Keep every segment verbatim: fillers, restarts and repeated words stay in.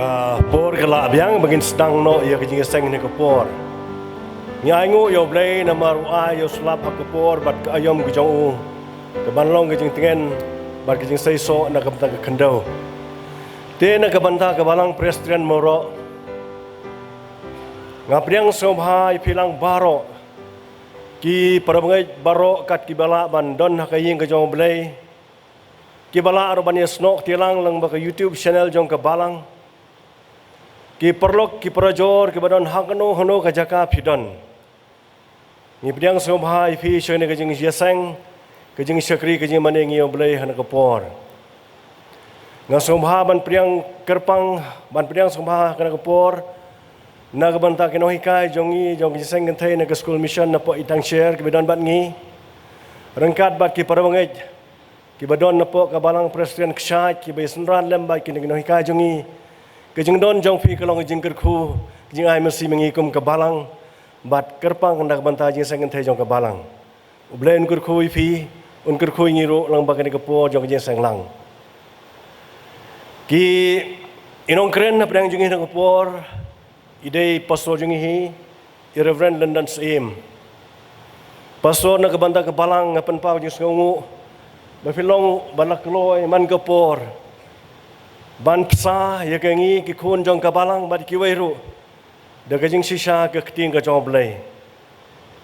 Ka por ka lah biang ba ngin sdang noh ïa ka jingïaseng ha kane ka por. Ngi ainguh ïa U Blei namar u ai ïa u slap ha ka por bad ka aïom ka jong u, ka ban long ka jingtngen bad ka jingseisoh na ka bynta ka khyndew. Te na ka bynta ka Balang Presbyterian Mawroh, nga pdiang sngewbha ïa phi lang baroh, ki para bangeit baroh kat kiba lah ban don ha ka ïing ka jong U Blei, kiba lah ruh ban ïasnoh kti lang lyngba ka YouTube channel jong ka Balang, ki paralok ki parajor kiba don ha kano kano ka jaka phi don. Ngi pdiang sngewbha ïa phi sha kane ka jingïaseng, ka jingshakri, ka jingmane ngi ïa U Blei ha kane ka por. Nga sngewbha ban pdiang kyrpang, ban pdiang sngewbha ha kane ka por na ka bynta ki nonghikai jong ngi jong ka jingïaseng kynthei na ka School Mission napoh Itangsher kiba don bad ngi, ryngkat bad ki para bangeit kiba don napoh ka Balang Presbyterian Kshaid kiba ïasynran lem bad kine ki nonghikai jong ngi. Ka jingdon jong phi ka long ka jingkyrkhu, ka jingai mynsiem ïa ngi kum ka Balang, bad kyrpang na ka bynta jingïaseng kynthei jong ka Balang. U Blei un kyrkhu ïa phi, un kyrkhu ïa ngi ruh lyngba kane ka por jong ka jingïaseng lang. Ki, i nongkren hapdeng jong ngi ha kane ka por i dei i pastor jong ngi hi, i Reverend Lyndon Syiem. Pastor, na ka bynta ka Balang nga pynpaw jingsngewnguh ba phi long ba la kloi man ka por ban bsa ïa ka ngi ki khun jong ka Balang bad kiwei ruh da ka jingshisha ka ktien ka jong U Blei.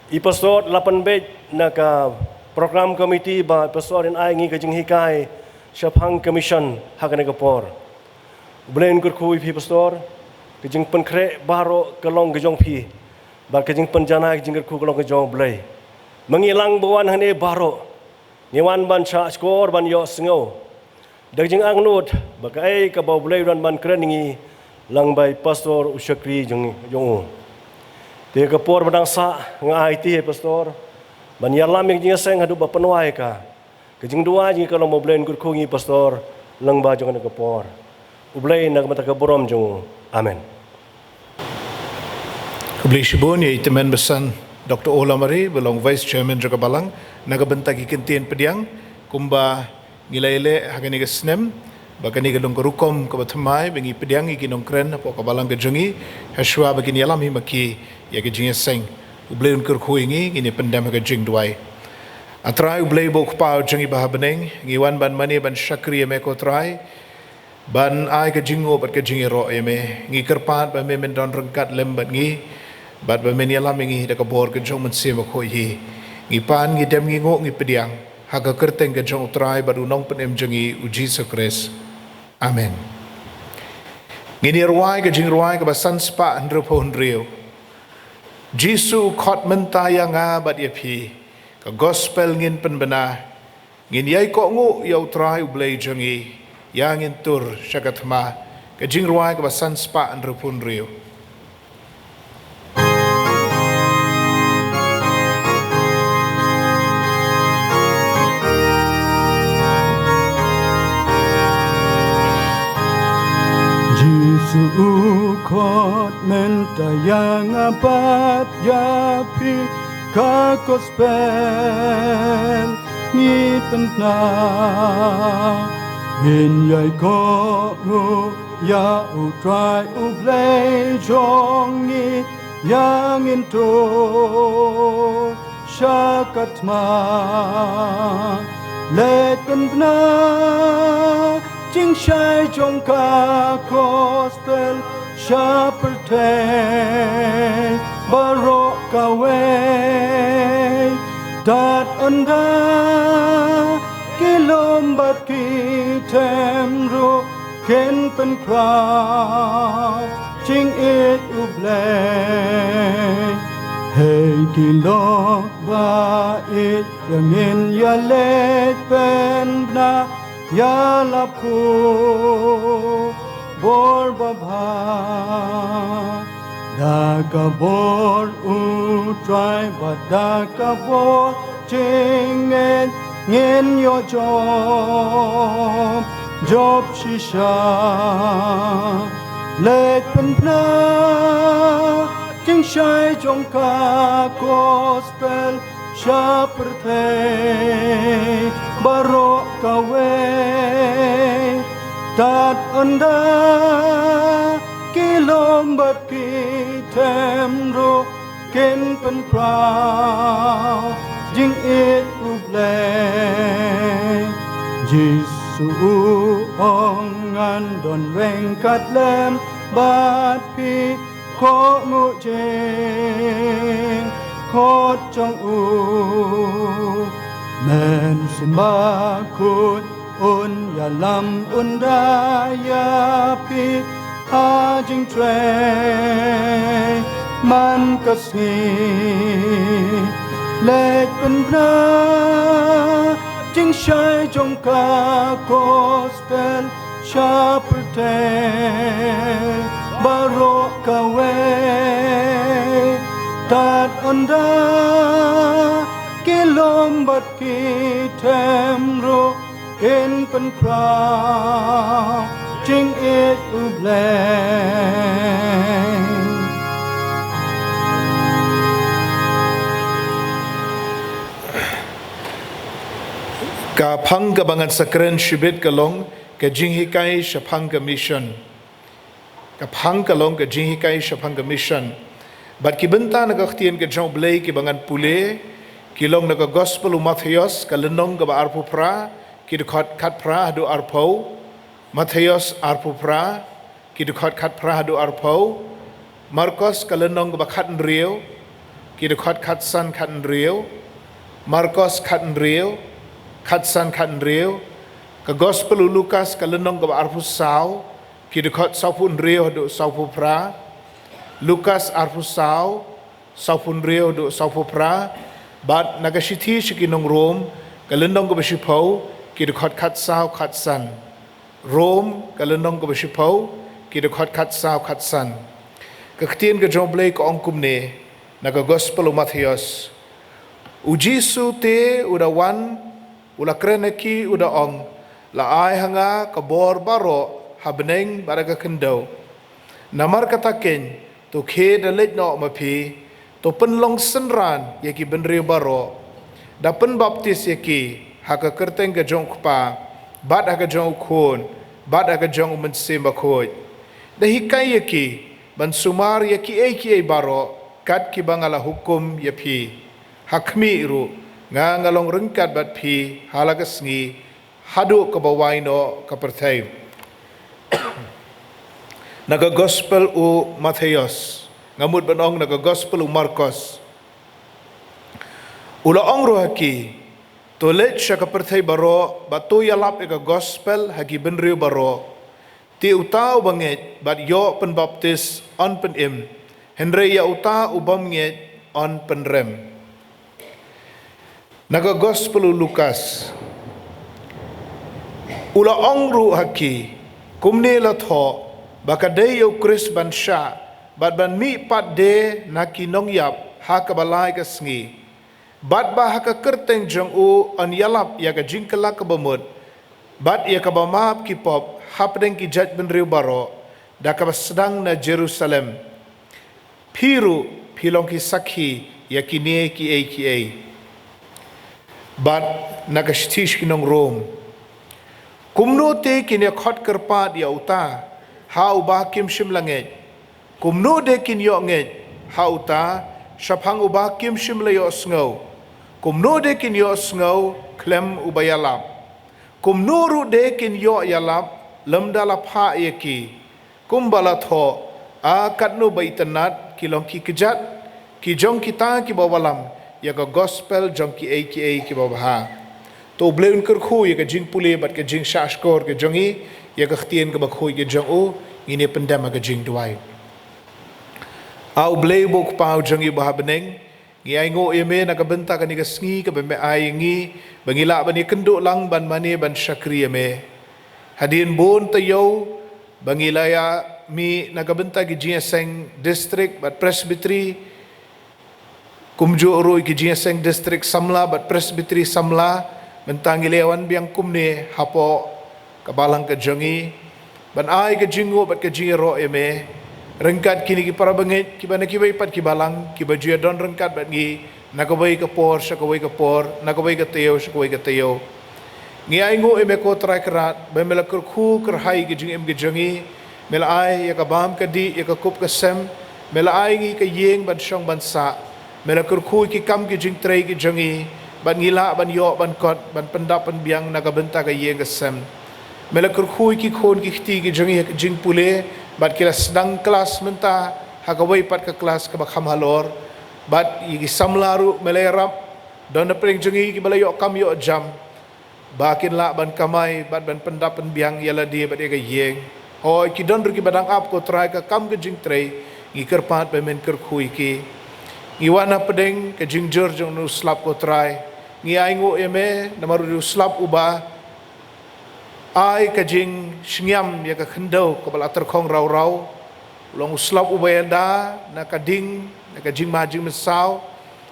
I pastor la pynbeit na ka program committee ba i pastor in ai ngi ka jinghikai shaphang ka mission ha kane ka por. U Blei un kyrkhu ïa phi pastor, ka jingpynkhreh baroh ka long ka jong phi, bad ka jingpynjanai ka jingkyrkhu ka long ka jong U Blei. Ma ngi lang ba wan hangne baroh, ngi wan ban shah shkor ban ïohsngew da ka jingangnud ba kaei kaba U Blei u don ban kren ïa ngi lyngba i pastor u shakri jong, jong u. Te ka por ba dang sah nga aiti ïa i pastor ban ïalam ïa ka jingïaseng haduh ba pynwai ka. Ka jingduwai jong ngi ka long ba U Blei un kyrkhu ïa ngi pastor lyngba jong kane ka por. U Blei na ka bynta ka burom jong u. Amen. Khublei shibun ïa i Tymmen Basan Doctor O. Lamare ba long Vice Chairman jong ka Balang na ka bynta ki kyntien pdiang, kumba ngi la ïaleh ha kane ka snem ba kane ka long ka rukom kaba thymmai ba ngi pdiang ïa ki nongkren hapoh ka Balang ka jong ngi, hashwa ba kin ïalam hi ma ki ïa ka jingïaseng. U Blei un kyrkhu ïa ngi, ngin ïa pyndem ha ka jingduwai. A Trai U Blei ba u Kpa jong ngi ba ha bneng, ngi wan ban mane ban shakri ïa me ko Trai, ban ai ka jingnguh bad ka jingïaroh ïa me. Ngi kyrpad ba me men don ryngkat lem bad ngi, bad ba men ïalam ïa ngi da ka bor ka jong u Mynsiem Bakhuid hi. Ngi pan, ngi dem, ngi nguh, ngi pdiang ha ka kyrteng ka jong u Trai bad u Nongpynim jong ngi u Jisu Khrist. Amen. Ngin ïa rwai ka jingrwai kaba san spah hynriewphew hynriew. Jisu u khot mynta ïa nga bad ïa phi, ka gospel ngin pynbna. Ngin ïai kohnguh ïa u Trai U Blei jong ngi, ïa ngin tur sha ka thma. Ka jingrwai kaba san spah hynriewphew hynriew. Jisu u khot mynta ïa nga bad ïa phi, ka gospel ngi pynbna. Ngin ïai kohnguh ïa u Trai U Blei jong ngi, ïa ngin tur sha ka thma. Leit pynbna jingshai jong ka gospel sha pyrthei baroh kawei. Tad ynda ki lum bad ki them ruh kin pynkhraw jingïeit U Blei. Hei ki lok ba ïeit, ïa ngin ïaleit pynbna, ïalap khubor babha. Da ka bor U Trai bad da ka bor jingngeit, ngin ïoh jop jop shisha. Leit pynbna jingshai jong ka gospel sha pyrthei baroh kawei. Tad ynda bad ki them ruh kin pynphraw jingïeit U Blei. Jisu u ong, ngan don ryngkat lem bad phi, kohnguh jingkhot jong u. Mynsiem Bakhuid un ïalam, un da ïa phi ha jingtrei man ka sngi. Leit pynbna jingshai jong ka gospel sha pyrthei baroh kawei. Tad un da ki lum bad ki them ruh kin pynphraw jingïeit U Blei. Ka phang kaba ngan sa kren shibit ka long ka jinghikai shaphang ka mission. Ka phang ka long ka jinghikai shaphang ka mission. Bad ki bynta na ka ktien ka jong U Blei kiba ngan pule ki long na ka Gospel u Mathaios, ka lynnong kaba arphew phra, ki dkhot khatphra haduh arphew. Mathaios arphew phra, ki dkhot khatphra haduh arphew. Markos, ka lynnong kaba khathynriew, ki dkhot khatsan khathynriew. Markos khathynriew, khatsan khathynriew. Ka Gospel u Lukas, ka lynnong kaba arphew saw, ki dkhot sawphew hynriew haduh sawphew phra. Lukas arphew saw, sawphew hynriew haduh sawphew phra. Bad na ka shithi sha ki nong Rom, ka lynnong kaba shiphew, ki dkhot khatsaw khatsan. Rom, ka lynnong kaba shiphew, ki dkhot khatsaw khatsan. Ka ktien ka jong U Blei ka ong kumne, na ka Gospel u Mathaios: U Jisu te u da wan, u la kren ha ki, u da ong, la ai ha nga ka bor baroh ha bneng bad ha ka khyndew. Namar kata keiñ, to khie da leit noh ma phi, to pynlong synran ïa ki bynriew baroh, da pynbaptis ïa ki ha ka kyrteng ka jong U Kpa, bad ha ka jong U Khun, bad ha ka jong U Mynsiem Bakhuid. Da hikai ïa ki ban sumar ïa kiei kiei baroh kat kiba nga la hukum ïa phi. Ha khmih ruh, nga nga long ryngkat bad phi ha la ka sngi, haduh kaba wai noh ka pyrthei. Na ka Gospel u Mathaios, nga mut ban ong na ka Gospel u Markos, u la ong ruh ha ki, to leit sha ka pyrthei baroh bad to ïalap ïa ka Gospel ha ki bynriew baroh. Te uta uba ngeit bad ïoh pynbaptis yn pynim, hynrei ïa uta u bym ngeit yn pynrem. Na ka Gospel u Lukas, u la ong ruh ha ki, kumne la thoh ba ka dei ïa U Khrist ban shah bad ban mihpat de na ki nongïap ha kaba lai ka sngi. Bad ba ha ka kyrteng jong u yn ïalap ïa ka jingkylla kaba mut bad ïa kaba map ki pop hapdeng ki jaitbynriew baroh, da kaba sdang na Jerusalem. Phi ruh phi long ki sakhi ïa kine kiei kiei. Bad na ka shithi sha ki nong Rom, kumno te kin ïa khot kyrpad ïa uta ha uba kim shym la ngeit? Kumno de kin ïoh ngeit ha uta shaphang uba kim shym la ïohsngew? Kumno de kin ïohsngew khlem uba ïalap? Kumno ruh de kin ïoh ïalap lymda la phah ïa ki? Kumba la thoh, a katno ba itynnad ki long ki kjat ki jong kita kiba wallam ïa ka Gospel jong kiei kiei kiba bha. To U Blei un kyrkhu ïa ka jingpule bad ka jingshahshkor ka jong ngi ïa ka ktien kaba khuid ka jong u. Ngin ïa pyndem ha ka jingduwai. A U Blei uba U Kpa u jong ngi uba ha bneng, ngi ainguh ïa me na ka bynta kane ka sngi kaba me ai ïa ngi ba ngi lah ban ïakynduh lang ban mane ban shakri ïa me. Hadien bun taïew ba ngi la ïa mih na ka bynta ki jingïaseng district bad presbytery, kumjuh ruh ki jingïaseng district samla bad presbytery samla, mynta ngi la ïa wan biang kumne hapoh ka balang ka jong ngi ban ai ka jingnguh bad ka jingïaroh ïa me ryngkat kine ki para bangeit kiba na kiwei pat ki balang kiba ju ïadon ryngkat bad ngi na kawei ka por sha kawei ka por, na kawei ka taïew sha kawei ka taïew. Ngi ainguh ïa me ko Trai Kynrad ba me la kyrkhu kyrhai ka jingim ka jong ngi, Me la ai ïa ka bam ka dih, ïa ka kup ka sem. Me la ai ngi ka ïing ban shong ban sah. Me la kyrkhu ïa ki kam ki jingtrei ki jong ngi, bad ngi lah ban ïoh ban kot ban pyndap pynbiang na ka bynta ka ïing ka sem. Me la kyrkhu ïa ki khun ki kti ki jong ngi ha ka jingpule, bad ki la sdang klas mynta ha kawei pat ka klas kaba kham halor. Bad ïa ki samla ruh me la ïarap, don napdeng jong ngi kiba la ïoh kam ïoh jam, ba kin lah ban kamai bad ban pyndap pynbiang ïa lade bad ïa ka ïing. Hooid, ki don ruh kiba dang ap, ko Trai, ka kam ka jingtrei. Ngi kyrpad ba men kyrkhu ïa ki. Ngi wan hapdeng ka jingjur jong une u slap, ko Trai. Ngi ainguh ïa me namar une u slap uba ai ka jingshngiam ïa ka khyndew kaba la tyrkhong raw raw. U long u slap uba ïada na ka ding, na ka jingma jingmynsaw.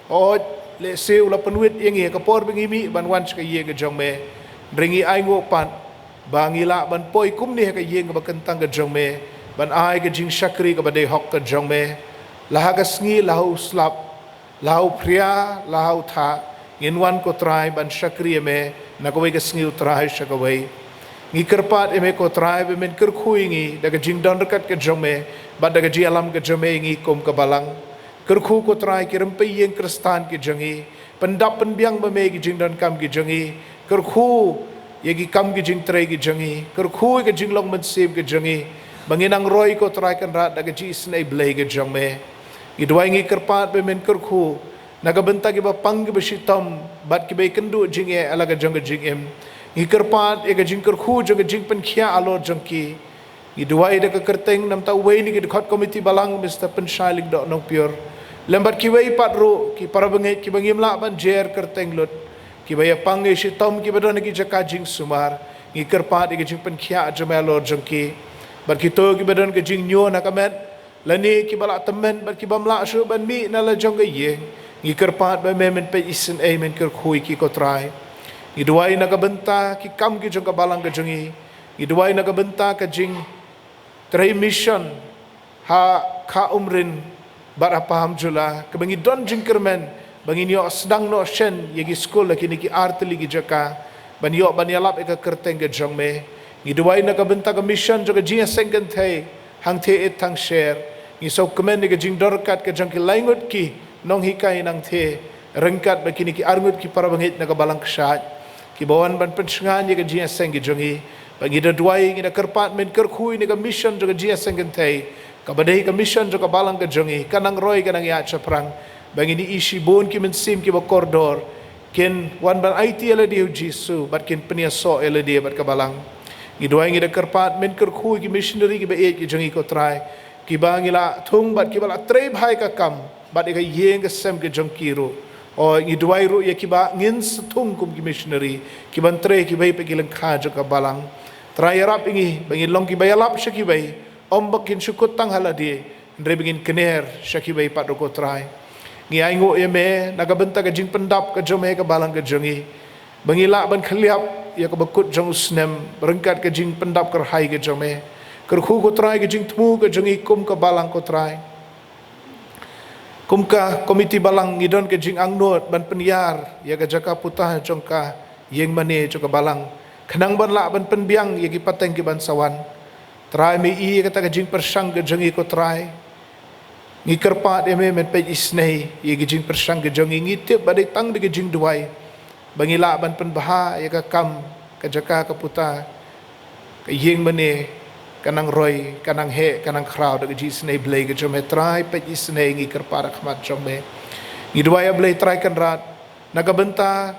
Hooid, lehse u la pynwit ïa ngi ha ka por ba ngi mih ban wan sha ka ïing ka jong me. Hynrei ngi ainguh pat ba ngi lah ban poi kumne ha ka ïing kaba kyntang ka jong me, ban ai ka jingshakri kaba dei hok ka jong me. La ha ka sngi, la ha u slap, la ha u phria, la ha u thah, ngin wan, ko Trai, ban shakri ïa me na kawei ka sngi, u Trai, sha kawei. Ngi kyrpad ïa me, ko Trai, ba men kyrkhu ïa ngi da ka jingdon ryngkat ka jong me, bad da ka jingïalam ka jong me ïa ngi kum ka balang. Kyrkhu, ko Trai, ki rympei ïing Khristan ki jong ngi. Pyndap pynbiang ma me ki jingdonkam ki jong ngi. Kyrkhu ïa ki kam ki jingtrei ki jong ngi. Kyrkhu ïa ka jinglong mynsiem ki jong ngi, ba ngin nang roi, ko Trai Kynrad, da ka jingisynei Blei ka jong me. Ngi duwai, ngi kyrpad ba men kyrkhu na ka bynta kiba pang kiba shitom bad kiba ïakynduh jingeh ha la ka jong ka jingim. Ngi kyrpad ïa ka jingkyrkhu jong ka jingpynkhiah halor jong ki. Ngi duwai da ka kyrteng namar uwei na ki dkhot komiti balang, Mister Pynshai Lyngdoh Nongpyiur, lem bad kiwei pat ruh ki para bangeit kiba ngim lah ban jer kyrteng lut, kiba ïapang ïashitom, kiba don ha ki jaka jingsumar. Ngi kyrpad ïa ka jingpynkhiah jong me halor jong ki. Bad kito kiba don ka jingñion ha ka met, lane kiba la tymmen bad kibym lah shuh ban mih na la jong ka ïing, ngi kyrpad ba me men peit isynei, men kyrkhu ïa ki, ko Trai. Ngi duwai na ka bynta ki kam ki jong ka balang ka jong ngi. Ngi duwai na ka bynta ka jingtrei mission ha Kha Umrin bad ha Pahamjula, kaba ngi don jingkyrmen ba ngin ïoh sdang noh shen ïa ki skul ha kine ki artylli ki jaka, ban ïoh ban ïalap ïa ka kyrteng ka jong me. Ngi duwai na ka bynta ka mission jong ka jingïaseng kynthei hangthie Ithang Sher. Ngi sngewkmen ïa ka jingdon ryngkat ka jong ki lai ngut ki nonghikai nangthie, ryngkat bad kine ki ar ngut ki para bangeit na ka balang kshaid, kiba wan ban pynshngaiñ ïa ka jingïaseng ka jong ngi. Bad ngi da duwai, ngi da kyrpad, men kyrkhu ïa ka mission jong ka jingïaseng kynthei, kaba dei ka mission jong ka balang ka jong ngi, kan nang roi, kan nang ïaid shaphrang, ba ngin ïohi shibun ki mynsiem kiba kordor kin wan ban aiti ïa lade ha u Jisu bad kin pynïasoh ïa lade bad ka balang. Ngi duwai, ngi da kyrpad, men kyrkhu ïa ki missionary kiba ïeit ki jong ngi, ko Trai, kiba ngi la thung bad kiba la trei bha ïa ka kam bad ïa ka ïing ka sem ka jong ki ruh. Hooid, ngi duwai ruh ïa kiba ngin sa thung kum ki missionary, kiban trei kiwei pat ki lyngkha jong ka balang. Trai, ïarap ïa ngi ba ngin long kiba ïalap sha kiwei, ym ba kin shu kut tang ha lade, hynrei ba ngin kner sha kiwei pat ruh, ko Trai. Ngi ainguh ïa me na ka bynta ka jingpyndap ka jong me ha ka balang ka jong ngi, ba ngi lah ban khylliap ïa kaba kut jong u snem ryngkat ka jingpyndap kyrhai ka jong me. Kyrkhu, ko Trai, ka jingthmu ka jong ngi kum ka balang, ko Trai. Kum ka komiti balang, ngi don ka jingangnud ban pynïar ïa ka jaka puta jong ka ïing mane jong ka balang, khnang ban lah ban pynbiang ïa ki pateng kiban sa wan. Trai, me i ïa kata ka jingpyrshang ka jong ngi, ko Trai. Ngi kyrpad ïa me, men peit isynei ïa ki jingpyrshang ka jong ngi. Ngi tip ba dei tang da ka jingduwai ba ngi lah ban pynbha ïa ka kam, ka jaka ka puta, ka ïing mane, kan nang roi, kan nang heh, kan nang khraw da ka jingisynei Blei ka jong me. Trai, peit isynei, ngi kyrpad ha khmat jong me. Ngi duwai, A Blei Trai Kynrad, na ka bynta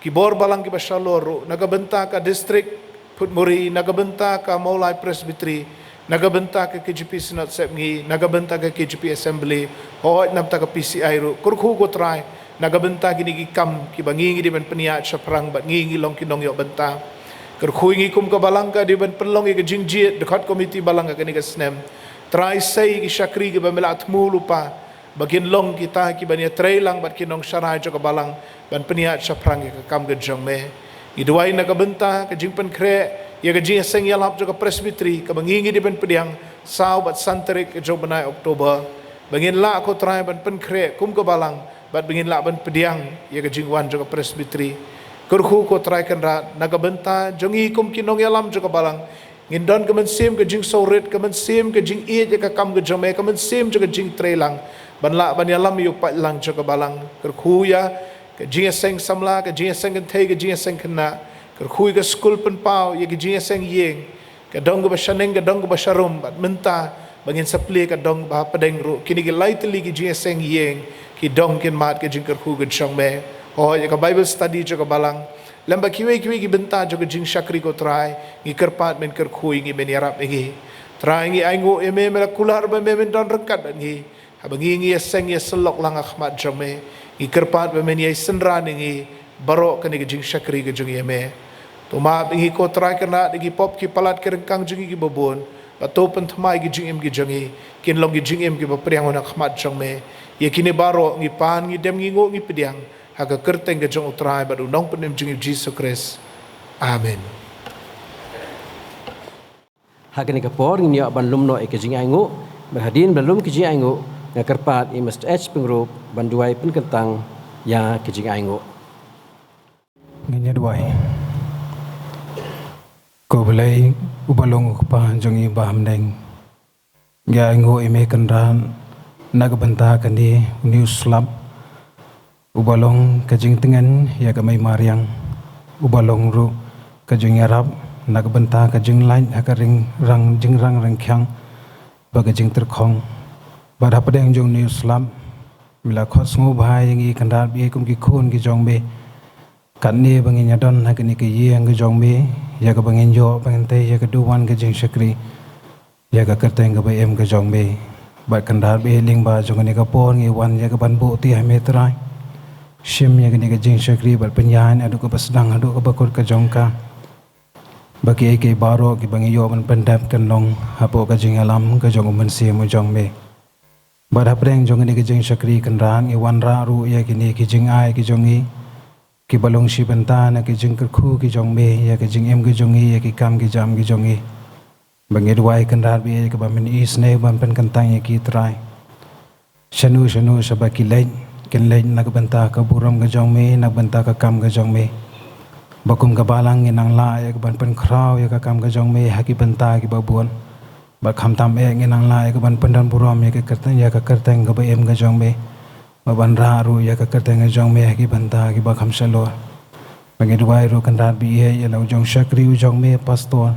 ki bor balang kiba shalor ruh, na ka bynta ka district Phutmuri, na ka bynta ka Mawlai Presbytery, na ka bynta ka K J P Synod Sepngi, na ka bynta ka K J P Assembly, hooid, na ka bynta ka P C I ruh. Kyrkhu, ko Trai, na ka bynta kine ki kam kiba ngi ngi dei ban pynïaid shaphrang bad ngi ngi long ki nongïoh bynta. Kyrkhu ïa ngi kum ka balang, ka dei ban pynlong ïa ka jingjied dkhot komiti balang ha kane ka snem. Trai, sei ïa ki shakri kiba me la thmu lypa, ba kin long kita kiban ïatreilang bad ki nongsharai jong ka balang ban pynïaid shaphrang ïa ka kam ka jong me. Ngi duwai na ka bynta ka jingpynkhreh ïa ka jingïaseng ïalap jong ka Presbytery, kaba ngi ngi dei ban pdiang saw bad san tarik ka jong u bnai October, ba ngin lah, ko Trai, ban pynkhreh kum ka balang bad ba ngin lah ban pdiang ïa ka jingwan jong ka Presbytery. Kyrkhu, ko Trai Kynrad, na ka bynta jong ngi kum ki nongïalam jong ka balang, Ngin don ka mynsiem ka jingsngewrit, ka mynsiem ka jingïeit ïa ka kam ka jong me, ka mynsiem jong ka jingtrei lang ban lah ban ïalam ïa u paidlang jong ka balang. Kyrkhu ïa ka jingïaseng samla, ka jingïaseng kynthei, ka jingïaseng khynnah. Kyrkhu ïa ka skul pynpaw, ïa ka jingïaseng ïing, ka dong kaba shaneng, ka dong kaba sharum, bad mynta ba ngin sa plie ka dong ba hapdeng ruh. Kine ki lai tylli ki jingïaseng ïing ki dong kin mad ka jingkyrkhu ka jong me. Hooid, ïa ka Bible study jong ka balang, lem bad kiwei kiwei ki bynta jong ka jingshakri, ko Trai, ngi kyrpad men kyrkhu ïa ngi, men ïarap ïa ngi. Trai, ngi ainguh ïa me, me la kular ba me men don ryngkat bad ngi. Haba ngi, ngi ïaseng ïasyllok lang ha khmat jong me, ngi kyrpad ba men ïai synran ïa ngi baroh kane ka jingshakri ka jong ngi ïa me. To map ïa ngi, ko Trai, kynrad ïa ki pop ki palat ki ryngkang jong ngi kiba bun, bad to pynthymmai ïa ki jingim ki jong ngi, kin long ki jingim kiba pdiang ha khmat jong me. Ïa kine baroh ngi pan, ngi dem, ngi nguh, ngi pdiang ha ka kyrteng ka jong u Trai bad u Nongpynim jong ngi Jisu Khrist. Amen. Ha kane ka por ngin ïoh ban lum noh ïa ka jingainguh. Bad hadien ba lum ka jingainguh, nga kyrpad ïa Mister H Pyngrope ban duwai pynkyntang ïa ka jingainguh. Ngin ïa duwai. Ko Blei uba long u Kpa jong ngi ba ha bneng, ngi ainguh ïa me kynran na ka bynta kane une u slap uba long ka jingtngen ïa ka mei mariang, uba long ruh ka jingïarap na ka bynta ka jinglait ha ka ring rang, jingrang ryngkhiang bad ka jingtyrkhong. Bad hapdeng jong une u slap, me la khot sngewbha ïa ngi kynrad bad ïeit kum ki khun ki jong me. Katne ba ngin ïa don ha kane ka ïing ka jong me, ïa kaba ngin ïoh ban tei ïa ka duwan ka jingshakri ïa ka kyrteng kaba im ka jong me. Bad kynrad bad ïeit, lyngba jong kane ka por ngi wan ïa ka ban buh ïa me Trai. Shim ïa kane ka jingshakri bad pynïaid naduh kaba sdang haduh kaba kut ka jong ka, ba kiei kiei baroh kiba ngi ïoh ban pyndep kan long hapoh ka jingïalam ka jong u Mynsiem u jong me. Bad hapdeng jong kane ka jingshakri kynrad ngi wanrah ruh ïa kine ki jingai ki jong ngi, kiba long shi bynta na ki jingkyrkhu ki jong me ïa ka jingim ki jong ngi, ïa ki kam ki jam ki jong ngi. Ba ngi duwai kynrad bad ïeit kaba men isynei ban pynkyntang ïa ki Trai. Shano shano shaba ki leit, kin leit na ka bynta ka burom ka jong me, na ka bynta ka kam ka jong me. Ba kum ka balang ngin nang lah ïa ka ban pynkhraw ïa ka kam ka jong me ha ki bynta kiba bun. Bad khamtam eh ngin nang lah ïa ka ban pyndon burom ïa ka kyrteng, ïa ka kyrteng kaba im ka jong me. Bad ban rah ruh ïa ka kyrteng ka jong me ha ki bynta kiba kham shalor. Ba ngi duwai ruh kynrad bad ïeit ïa la u jong shakri u jong me, pastor,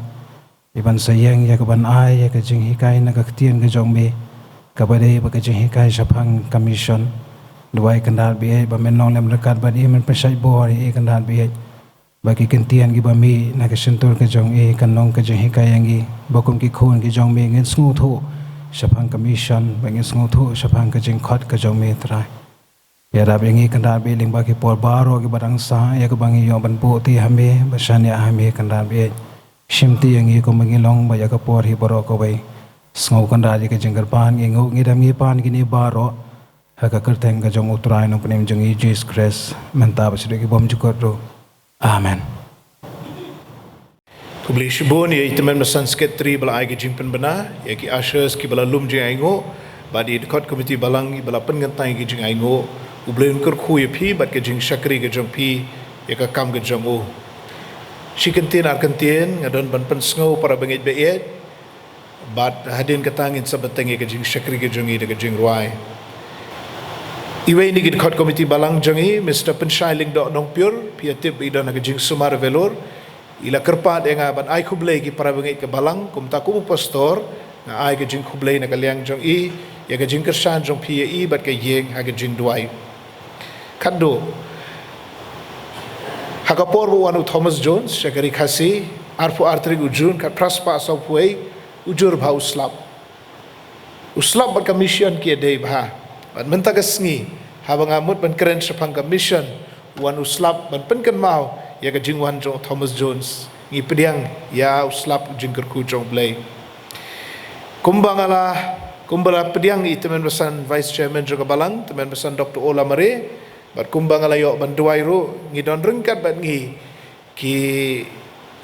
ïa ban sa ïeng ïa ka ban ai ïa ka jinghikai na ka ktien ka jong me, kaba dei bad ka jinghikai shaphang ka mission. Duwai kynrad bad ïeit ba men long lem ryngkat bad i, men pynshait bor ïa i kynrad bad ïeit. Ba ki ktien kiba mih na ka shyntur ka jong i kan long ka jinghikai ïa ngi, ba kum ki khun ki jong me ngin sngewthuh shaphang ka mission, ba ngin sngewthuh shaphang ka jingkhot ka jong me Trai. Ïarap ïa ngi kynrad bad ïeit lyngba ki por baroh kiba dang sah, ïa kaba ngi ïoh ban buh ïa ha me, ban shaniah ha me kynrad bad ïeit. Shim ïa ngi kumba ngi long bad ïa ka por hi baroh kawei. Sngew kynrad ïa ka jingkyrpad, ngi nguh ngi dem ngi pan kine baroh ha ka kyrteng ka jong u Trai Nongpynim jong ngi Jisu Khrist, mynta bad shaduh ki bymjukut ruh. Amen. Khublei shibun ïa i tymmen basan secretary ba la ai ka jingpynbna, ïa ki ushers kiba la lum jingainguh, bad i dkhot komiti balang iba la pynkyntang ïa ka jingainguh. U Blei un kyrkhu ïa phi bad ka jingshakri ka jong phi ïa ka kam ka jong u. Shi kyntien ar kyntien nga don ban pynsngew para bangeit baieit. Bad hadien kata ngin sa bteng ïa ka jingshakri ka jong ngi da ka jingrwai. Iwei na ki dkhot komiti balang jong ngi, Mister Pynshai Lyngdoh Nongpyur, phi ïa tip ba i don ha ka jingsumar Vellore, i la kyrpad ïa nga ban ai khublei ïa ki para bangeit ka balang, kumta kum u pastor, nga ai ka jingkhublei na ka liang jong i ïa ka jingkyrshan jong phi ïa i bad ka ïing ha ka jingduwai. Khatduh, ha ka por ba wan u Thomas Jones sha ka ri Khasi, arphew ar tarik u June, khatphra spah sawphew wei, u jur bha u slap. U slap bad ka mission ki ïadei bha. Bad mynta ka sngi, haba nga mut ban kren shaphang ka mission, wan u slap ban pynkynmaw ïa ka jingwan jong u Thomas Jones. Ngi pdiang ïa u slap, u jingkyrkhu jong u Blei. Kumba nga la, kumba la pdiang i tymmen basan Vice Chairman jong ka balang, tymmen basan Doctor O Lamare, bad kumba nga la ïoh ban duwai ruh, ngi don ryngkat bad ngi ki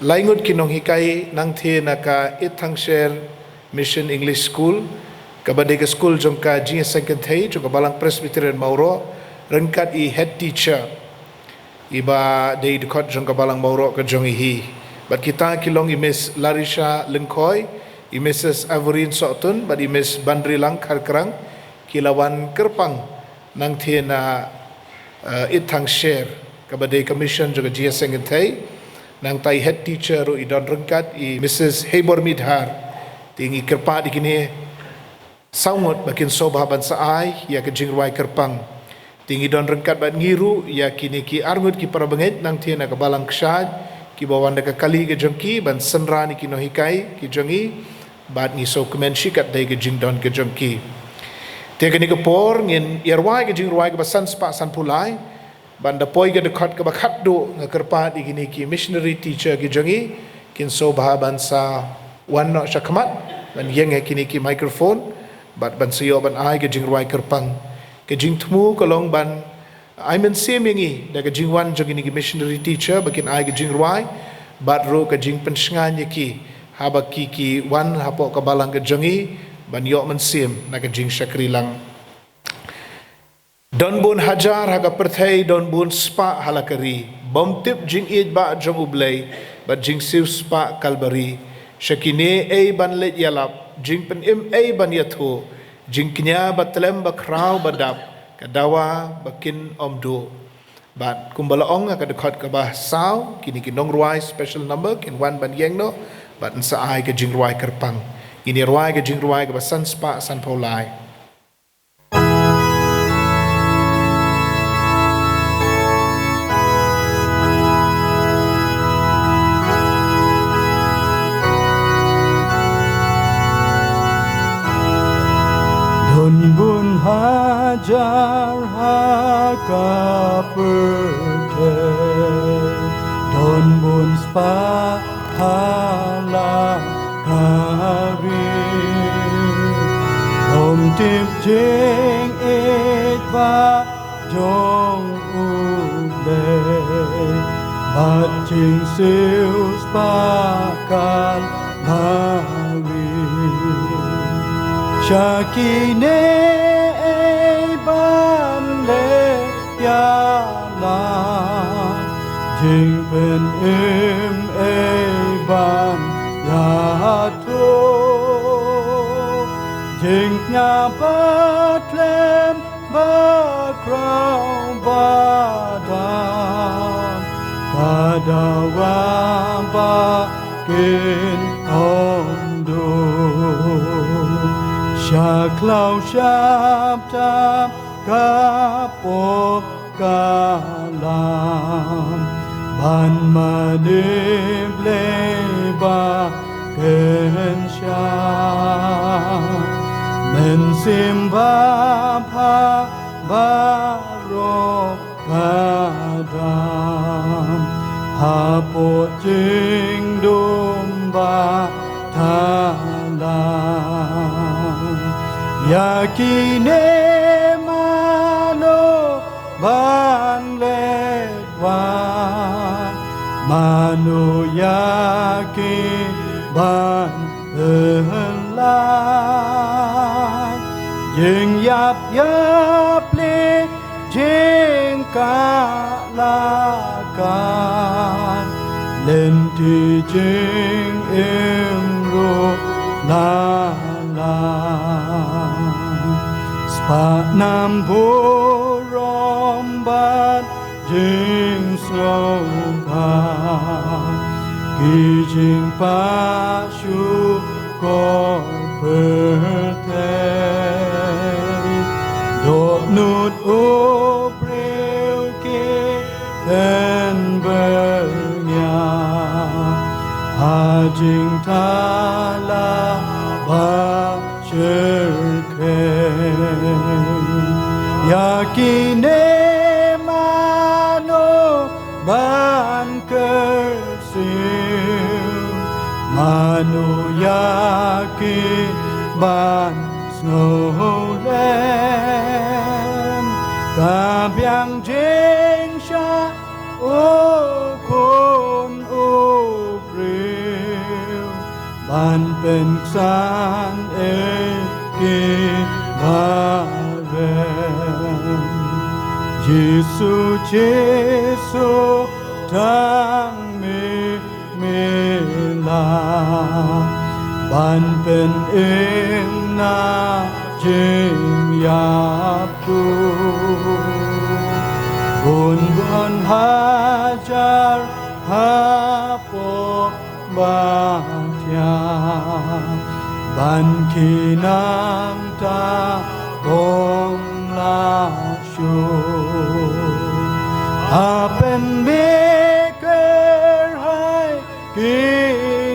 lai ngut ki nonghikai nangtei na ka Ïeit Thangshar Mission English School, kaba dei ka skul jong ka Jingïaseng Kynthei jong ka Balang Presbyterian Mawroh, ryngkat i head teacher, iba dei dkhot jong ka Balang Mawroh ka jong i hi. Bad kita ki long i Miss Larisha Lyngkhoi, i Missus Averin Sohtun, bad i Miss Banrilang Kharkrang, ki la wan kyrpang nangthie na uh, Ithang Sher, kaba dei ka mission jong ka G S N Kynthei. Nangta i head teacher ruh i don ryngkat, i Missus Heibor Midhar. Te ngi kyrpad ïa kine saw ngut ba kin sngewbha ban sa ai ïa ka jingrwai kyrpang. Te ngi don ryngkat bad ngi ruh ïa kine ki arngut ki parabangeit nangthie na ka balang kshaid, kiba wan da ka kali ka jong ki ban synran ïa ki nonghikai ki jong ngi, bad ngi sngewkmen shikatdei ka jingdon ka jong ki. Te kane ka por ngin ïa rwai ka jingrwai kaba san spah sanphew lai, ban da poi ka dkhot kaba khatduh, nga kyrpad ïa kine ki missionary teacher ki jong ngi, kin sngewbha ban sa wan noh sha khmat, ban ïeng ha kine ki microphone, bad ban sa ïoh ban ai ka jingrwai kyrpang. Ka jingthmu ka long ban ai mynsiem ïa ngi da ka jingwan jong kine ki missionary teacher ba kin ai ka jingrwai, bad ruh ka jingpynshngaiñ ïa ki haba ki ki wan hapoh ka balang ka jong ngi, ban ïoh mynsiem na ka jingshakri lang. Don bun hajar ha ka pyrthei, don bun spah ha la ka ri, bym tip jingïeit ba jong U Blei, bad jingsiewspah Kalbari. Sha kine ei ban leit ïalap, jingpynim ei ban ïathuh, jingkñia ba tlem ba khraw ba dap, ka dawa ba kin ym duh. Bad kumba la ong ha ka dkhot kaba saw, kine ki nongrwai special number kin wan ban ïeng noh, bad yn sa ai ka jingrwai kyrpang. Ngin ïa rwai ka jingrwai kaba san spah sanphew lai. Don bun hajar ha ka pyrthei, don bun spah ha la ka ri, bym tip jingïeit ba jong U Blei, bad jingsiewspah Kalbari. Sha kine ei ban leit ïalap, jingpynim ei ban ïathuh, jingkñia ba tlem ba khraw ba dap, ka dawa ba kin ym duh. Sha khlaw sha bthap ka pop ka lam, ban mane Blei ba kynsha. Mynsiem ba bha baroh ka dam, hapoh jingdum ba thala. Ïa kine mano ban leit wan, mano ïa ki ban pynlait? Jingïap ïapli, jingkah la kan, lynti jingim ruh la lan. Spah nam burom bad jingsngewbha, ki jingpah shukor pyrthei. Dohnud u briew ki pynbeit ïa, ha jingthala ba shyrkhei. Ïa kine mano ban kyrsiew, mano ïa ki ban sngewlem? Ka biang jingshah u Khun u briew ban pynksan ïa ki barem. Jisu, Jisu, tang mih, mih ban pynim na jingïap tu. Bun bun hajar hapoh ba thiah ban ki nang ta bong la shu. Hapen me ker hai ki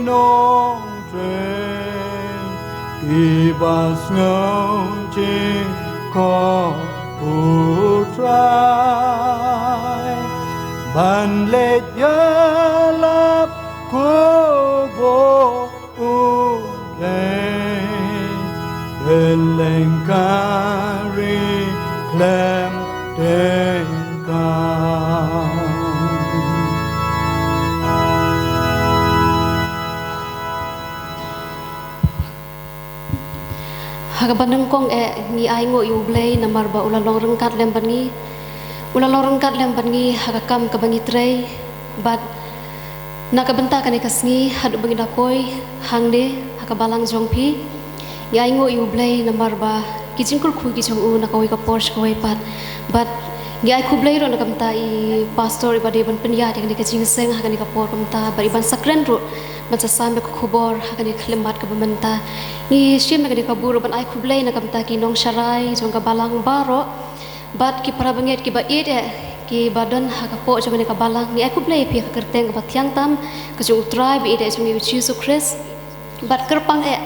nongtrei ki ba sngew jingkhot U Trai ban leit ïalap khubor U Blei, pynleng ka ri khlem teng ka. Ha kaba nyngkong eh ngi ainguh ïa U Blei namar ba u la long ryngkat lem bad ngi. U la long ryngkat lem bad ngi ha ka kam kaba ngi trei. Bad na ka bynta kane ka sngi haduh ba ngi da poi hangne ha ka balang jong phi, ngi ainguh ïa U Blei namar ba ki jingkyrkhu ki jong u na kawei ka por sha kawei pat. Bad ngi ai khublei ruh na ka bynta i pastor i ba dei ban pynïaid ïa kane ka jingïaseng ha kane ka por kumta bad i ban sa kren ruh ban sa sam ïa ka khubor ha kane ka khyllipmat kaba mynta. Ngi shim ïa kane ka buh ruh ban ai khublei na ka bynta ki nongsharai jong ka balang baroh. Bad ki para bangeit ki ba ïeit eh ki ba don ha ka pdeng jong kane ka balang, ngi ai khublei ïa phi ha ka kyrteng kaba thiang tam ka jong U Trai ba ïeit eh jong ngi U Jisu Khrist. Bad kyrpang eh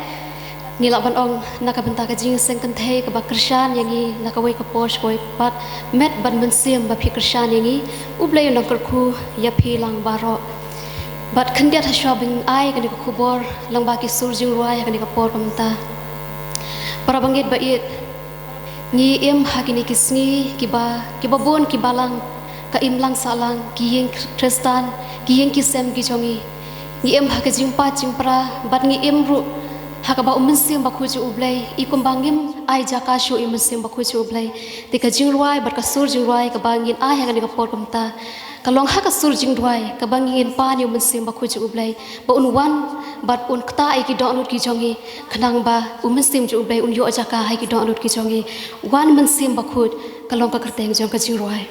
ngi lah ban ong na ka bynta ka jingïaseng kynthei kaba kyrshan ïa ngi na kawei ka por sha kawei pat, met bad mynsiem ba phi kyrshan ïa ngi. U Blei un nang kyrkhu ïa phi lang baroh. Bad khyndiat ha shuwa ban ai kane ka khubor lyngba ki sur jingrwai ha kane ka por kumta. Para bangeit ba ïeit, ngi im ha kine ki sngi kiba, kiba bun ki balang ka imlang sahlang, ki ïing Khristan, ki ïing ki sem ki jong ngi. Ngi im ha ka jingpait jingpra bad ngi im ruh ha kaba U Mynsiem Bakhuid jong U Blei i kumba ngim ai jaka shuh ïa U Mynsiem Bakhuid jong U Blei. Te ka jingrwai bad ka sur jingrwai kaba ngin ai ha kane ka por kumta ka long ha ka sur jingduwai kaba ngin pan ïa U Mynsiem Bakhuid jong U Blei ba un wan bad un ktah ïa ki dohnud ki jong ngi, khnang ba U Mynsiem jong U Blei un ïoh jaka ha ki dohnud ki jong ngi. Wan Mynsiem Bakhuid, ka long ka kyrteng jong ka jingrwai.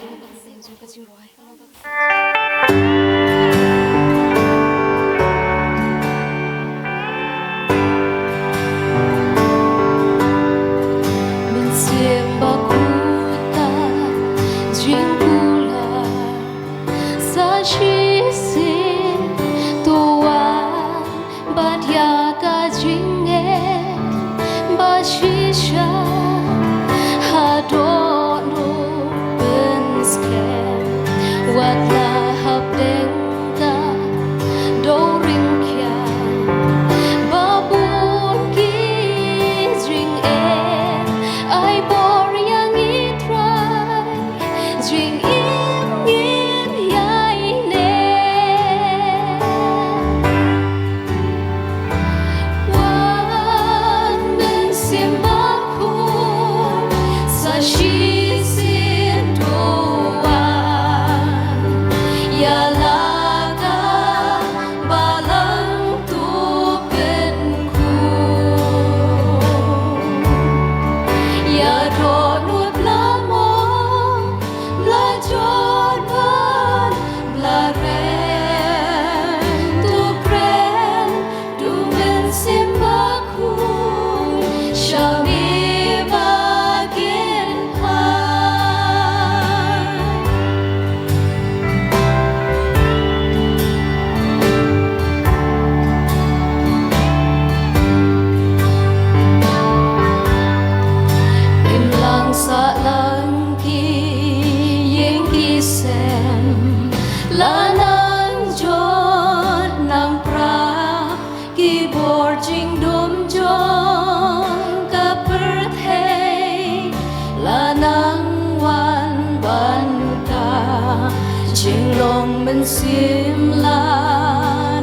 Mynsiem Bakhuid, ka jingkular sa shisien to wan bad ïa ka jingeh ba shisha ha dohnud pynskhem. Wat la hapdeng ka dewryngkhiang ba bun ki jingeh, ai bor ïa ngi Trai, jingim ngin ïai leh. Wan Mynsiem Bakhuid, sa shisien to wan ïa la ka balang to pynkhum ïa dohnud la mon, la jot bad la rem. To kren, to Mynsiem Bakhuid, sha me ba kin phai. Imlang sahlang ki ïing ki sem, la nang jot nang pra ki bor jingdum jong ka pyrthei, la nang wan ban ktah jinglong mynsiem, la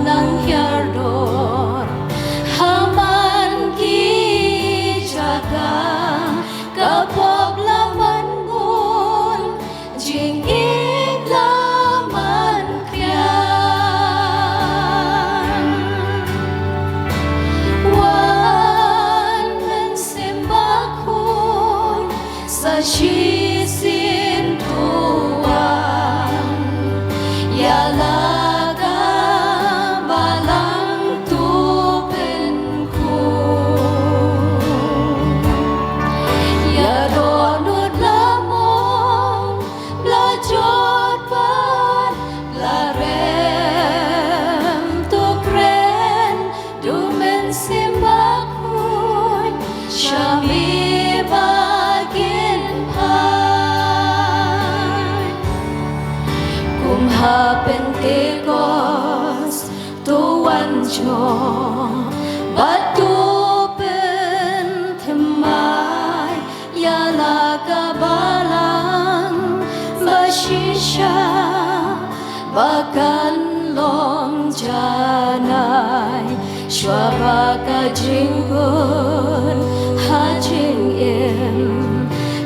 nang hiar dor ha man ki jaka, ka pop la man bun, jingïeit la man khriat. Pentecost to wan jong, bad to pynthymmai ïa la ka balang ba shisha, ba kan long janai shuwa ba ka jingkut ha jingim.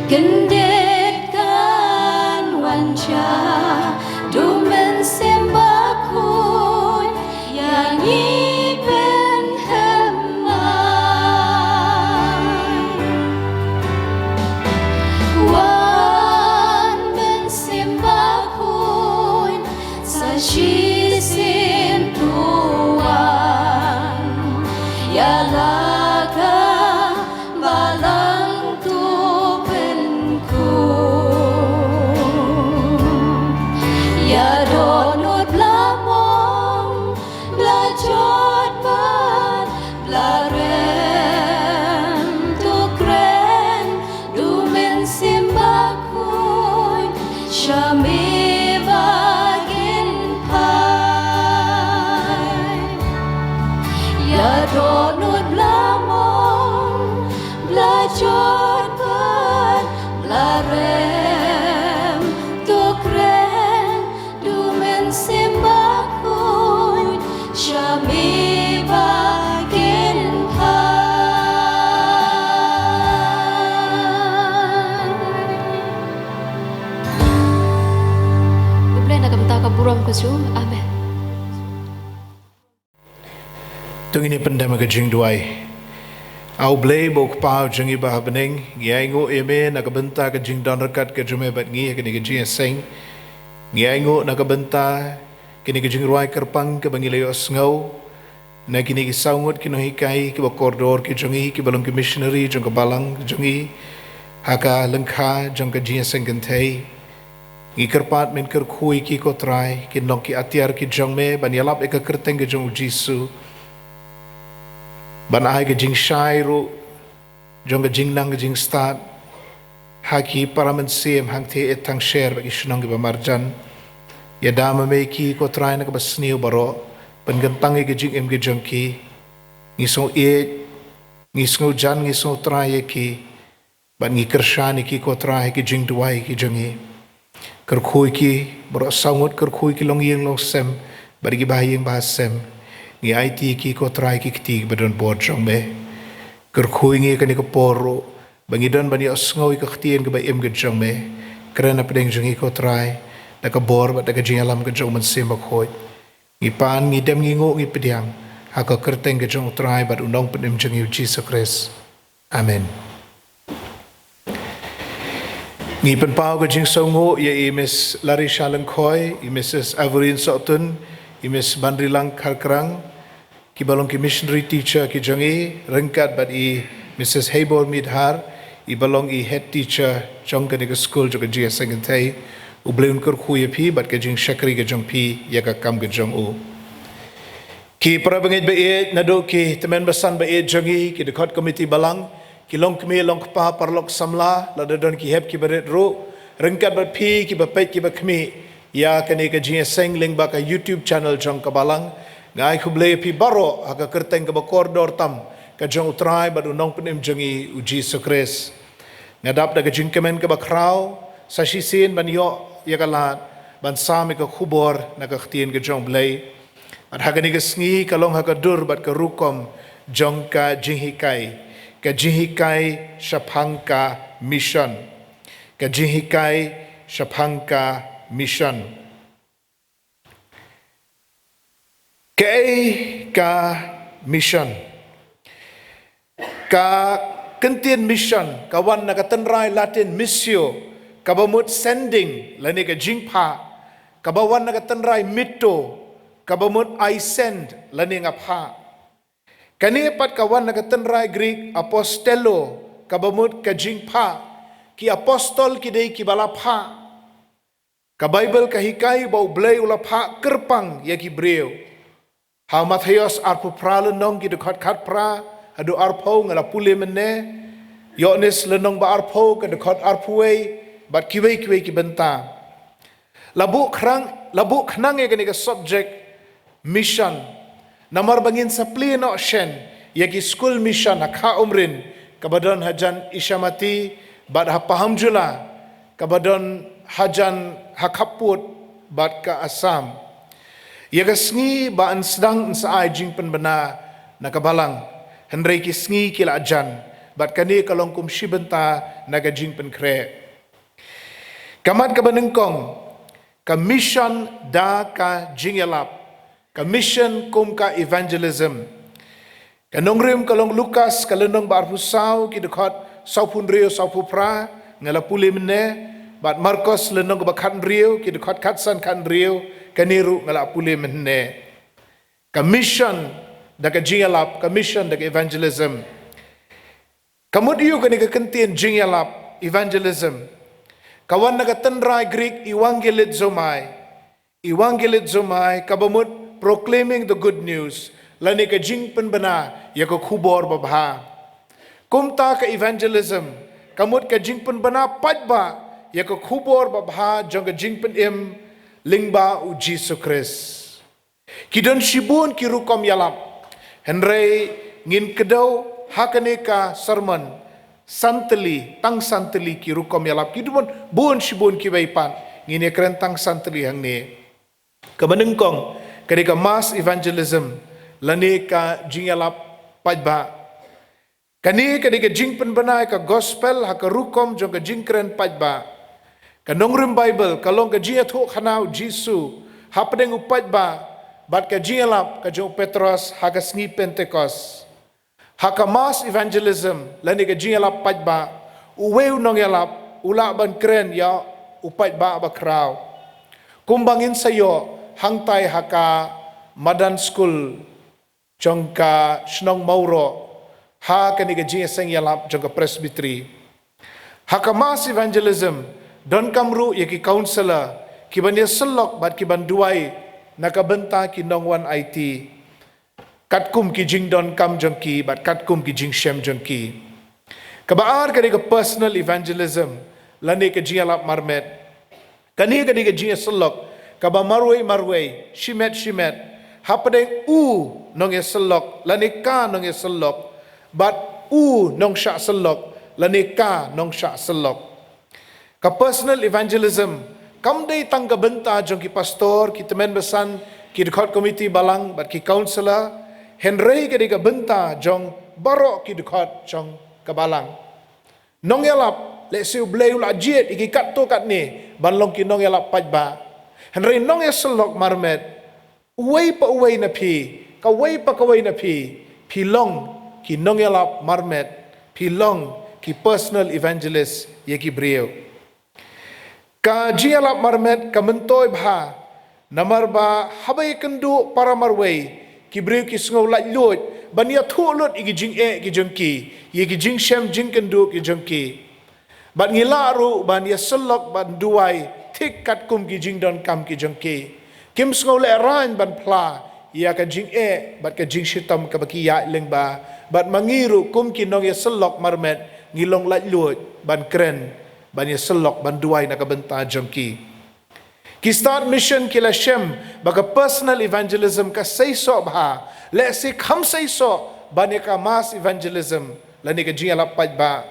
Kyndit kan wan sha, U Mynsiem Bakhuid ïa ngi pynthymmai. Wan Mynsiem Bakhuid, sa shisien to wan ïa la ka balang to pynkut ïa dohnud ba la mong, ba la jot bad ba la rem. To kren da U Mynsiem Bakhuid sha me ba kin phai ïa dohnud ba la mong, ba la jot bad ba la rem. To kren da U Mynsiem Bakhuid sha me ba kin phai. Khublei na ka bynta ka burom ka jong U. Amen. To ngin ïa pyndem ha ka jingduwai. A U Blei ba U Kpa jong ngi ba ha bneng, ngi ainguh ïa me na ka bynta ka jingdon ryngkat ka jong me bad ngi ha kane ka jingïaseng. Ngi ainguh na ka bynta kane ka jingrwai kyrpang kaba ngi la ïohsngew na kine ki saw ngut ki nonghikai kiba kordor ki jong ngi, kiba long ki missionary jong ka balang jong ngi ha ka lyngkha jong ka jingïaseng kynthei. Ngi kyrpad men kyrkhu ïa ki, ko Trai, kin long ki atiar ki jong me ban ïalap ïa ka kyrteng ka jong U Jisu, ban ai ka jingshai ruh jong ka jingnang ka jingstad ha ki para mynsiem hangtei ha thangsher bad ki shnong kiba marjan. Ïada ma me ïa ki, ko Trai, na kaba sniew baroh, pynkyntang ïa ka jingim ka jong ki. Ngi sngew ïeit, ngi sngew jan, ngi sngew trai ïa ki, bad ngi kyrshan ïa ki, ko Trai, ha ki jingduwai ki jong ngi. Kyrkhu ïa ki baroh saw ngut, kyrkhu ïa ki longïing longsem bad ïa ki bahaïing bahasem. Ngi aiti ïa ki, ko Trai, ha ki kti kiba don bor jong me. Kyrkhu ïa ngi ha kane ka por ruh ba ngi don ban ïohsngew ïa ka ktien kaba im ka jong me. Kren hapdeng jong ngi, ko Trai, da ka bor bad da ka jingïalam ka jong U Mynsiem Bakhuid. Ngi pan, ngi dem, ngi nguh, ngi pdiang ha ka kyrteng ka jong U Trai bad U Nongpynim jong ngi, U Jisu Khrist. Amen. Ngi pynpaw ka jingsngewnguh ïa i Miss Larisha Lyngkhoi, i Missus Averin Sohtun, i Miss Banrilang Kharkrang, kiba long ki missionary teacher ki jong ngi, ryngkat bad i Missus Heibor Midhar, iba long i head teacher jong kane ka skul jong ka jingïaseng kynthei. U Blei un kyrkhu ïa phi bad ka jingshakri ka jong phi ïa ka kam ka jong U. Ki para bangeit ba ïeit, naduh ki tymmen basan ba ïeit jong ngi, ki dkhot komiti balang, ki longkmie longkpa, paralok samla, lada don ki hep ki barit ruh, ryngkat bad phi kiba peit kiba khmih ïa kane ka jingïaseng lyngba ka YouTube channel jong ka balang, nga ai khublei ïa phi baroh ha ka kyrteng kaba kordor tam ka jong U Trai bad U Nongpynim jong ngi, U Jisu Khrist. Nga dap da ka jingkmen kaba khraw sa shisien ban ïoh ïa ka lad ban sam ïa ka khubor na ka ktien ka jong U Blei. Bad ha kane ka sngi ka long ha ka dur bad ka rukom jong ka jinghikai, ka jinghikai shaphang ka mission. Ka jinghikai shaphang ka mission. Kaei ka mission? Ka kyntien mission ka wan na ka tynrai Latin missio, kaba mut sending lane ka jingphah, kaba wan na ka tynrai mitto, kaba mut I send lane nga phah. Kane pat ka wan na ka tynrai Greek apostello, kaba mut ka jingphah, ki apostol ki dei kiba la phah. Ka Baibl ka hikai ba U Blei u la phah kyrpang ïa ki briew. Ha u Mathaios arphew phra lynnong, ki dkhot khatphra haduh arphew, nga la pule mynne. Ïoannis lynnong ba arphew, ka dkhot arphew wei, bad kiwei kiwei ki bynta. La buh khrang la buh khnang ïa kane ka subject mission. Namar ba ngin sa plie noh shen ïa ki skul mission ha Kha Umrin, kaba don hajan Ishamati bad ha Pahamjula, kaba don hajan ha khappud bad ka Assam. Ïa ka sngi ba yn sdang yn sa ai jingpynbna na ka balang, hynrei ki sngi ki la jan, bad kane ka long kum shi bynta na ka jingpynkhreh. Ka mat kaba nyngkong, ka mission da ka jingïalap, ka mission kum ka evangelism. Ka nongrim ka long Lukas, ka lynnong ba arphew saw, ki dkhot sawphew hynriew, sawphew phra, nga la pule mynne, bad Markos lynnong kaba khathynriew, ki dkhot khatsan, khathynriew, kane ruh nga la pule mynne. Ka mission da ka jingïalap, ka mission da ka evangelism. Ka mut aïu kane ka kyntien jingïalap, evangelism? Ka wan na ka tynrai Greek euangelizomai. Euangelizomai, kaba mut proclaiming the good news, lane ka jingpynbna ïa ka khubor babha. Kumta ka evangelism, ka mut ka jingpynbna paidbah ïa ka khubor babha jong ka jingpynim lyngba U Jisu Khrist. Ki don shibun ki rukom ïalap, hynrei ngin kdew ha kane ka sermon san tylli, tang san tylli ki rukom ïalap. Ki don bun shibun kiwei pat, ngin ïakren tang san tylli hangne. Kaba nyngkong, kane ka mass evangelism, lane ka jingïalap paidbah. Kane ka dei ka jingpynbna ïa ka gospel ha ka rukom jong ka jingkren paidbah. Ka nongrim Baibl ka long ka jingïathuhkhana U Jisu hapdeng u paidbah, bad ka jingïalap ka jong u Petros ha ka sngi Pentekost. Ha ka mass evangelism, lane ka jingïalap paidbah, uwei u nongïalap u lah ban kren ïa u paidbah bakhraw. Kumba ngin sa ïoh hangtai ha ka madan skul jong ka shnong Mawroh, ha kane ka jingïaseng ïalap jong ka Presbytery. Ha ka mass evangelism, donkam ruh ïa ki counselor, ki ban ïasyllok bad ki ban duwai na ka bynta ki nongwan aiti, katkum ki jingdonkam jong ki bad katkum ki jingshem jong ki. Kaba ar ka dei ka personal evangelism, lane ka jingïalap marmet. Kane ka dei ka jingïasyllok kaba marwei marwei, shimet shimet, hapdeng u nongïasyllok lane ka nongïasyllok, bad u nongshah syllok lane ka nongshah syllok. Ka personal evangelism kam dei tang ka bynta jong ki pastor, ki tymmen basan, ki dkhot komiti balang bad ki counselor, hynrei ka dei ka bynta jong baroh ki dkhot jong ka balang. Nongïalap, lehse U Blei u la jied ïa ki katto katne ban long ki nongïalap paidbah. Hynrei nongïasyllok marmet, uwei pa uwei na phi, kawei pa kawei na phi, phi long ki nongïalap marmet, phi long ki personal evangelist ïa ki briew. Ka jingïalap marmet ka myntoi bha, namar ba haba ïakynduh para marwei, ki briew ki sngew laitluid ban ïathuh lut ïa ki jingeh ki jong ki, ïa ki jingshem jingkynduh ki jong ki. Bad ngi lah ruh ban ïasyllok ban duwai thik katkum ki jingdonkam ki jong ki. Kim sngew lehraiñ ban phla ïa ka jingeh bad ka jingshitom kaba ki ïaid lyngba. Bad ma ngi ruh kum ki nongïasyllok marmet, ngi long laitluid ban kren, ban ïasyllok ban duwai na ka bynta jong ki. Ki stad mission ki la shem ba ka personal evangelism ka seisoh bha. Lehse kham seisoh ban ïa ka mass evangelism lane ka jingïalap paidbah,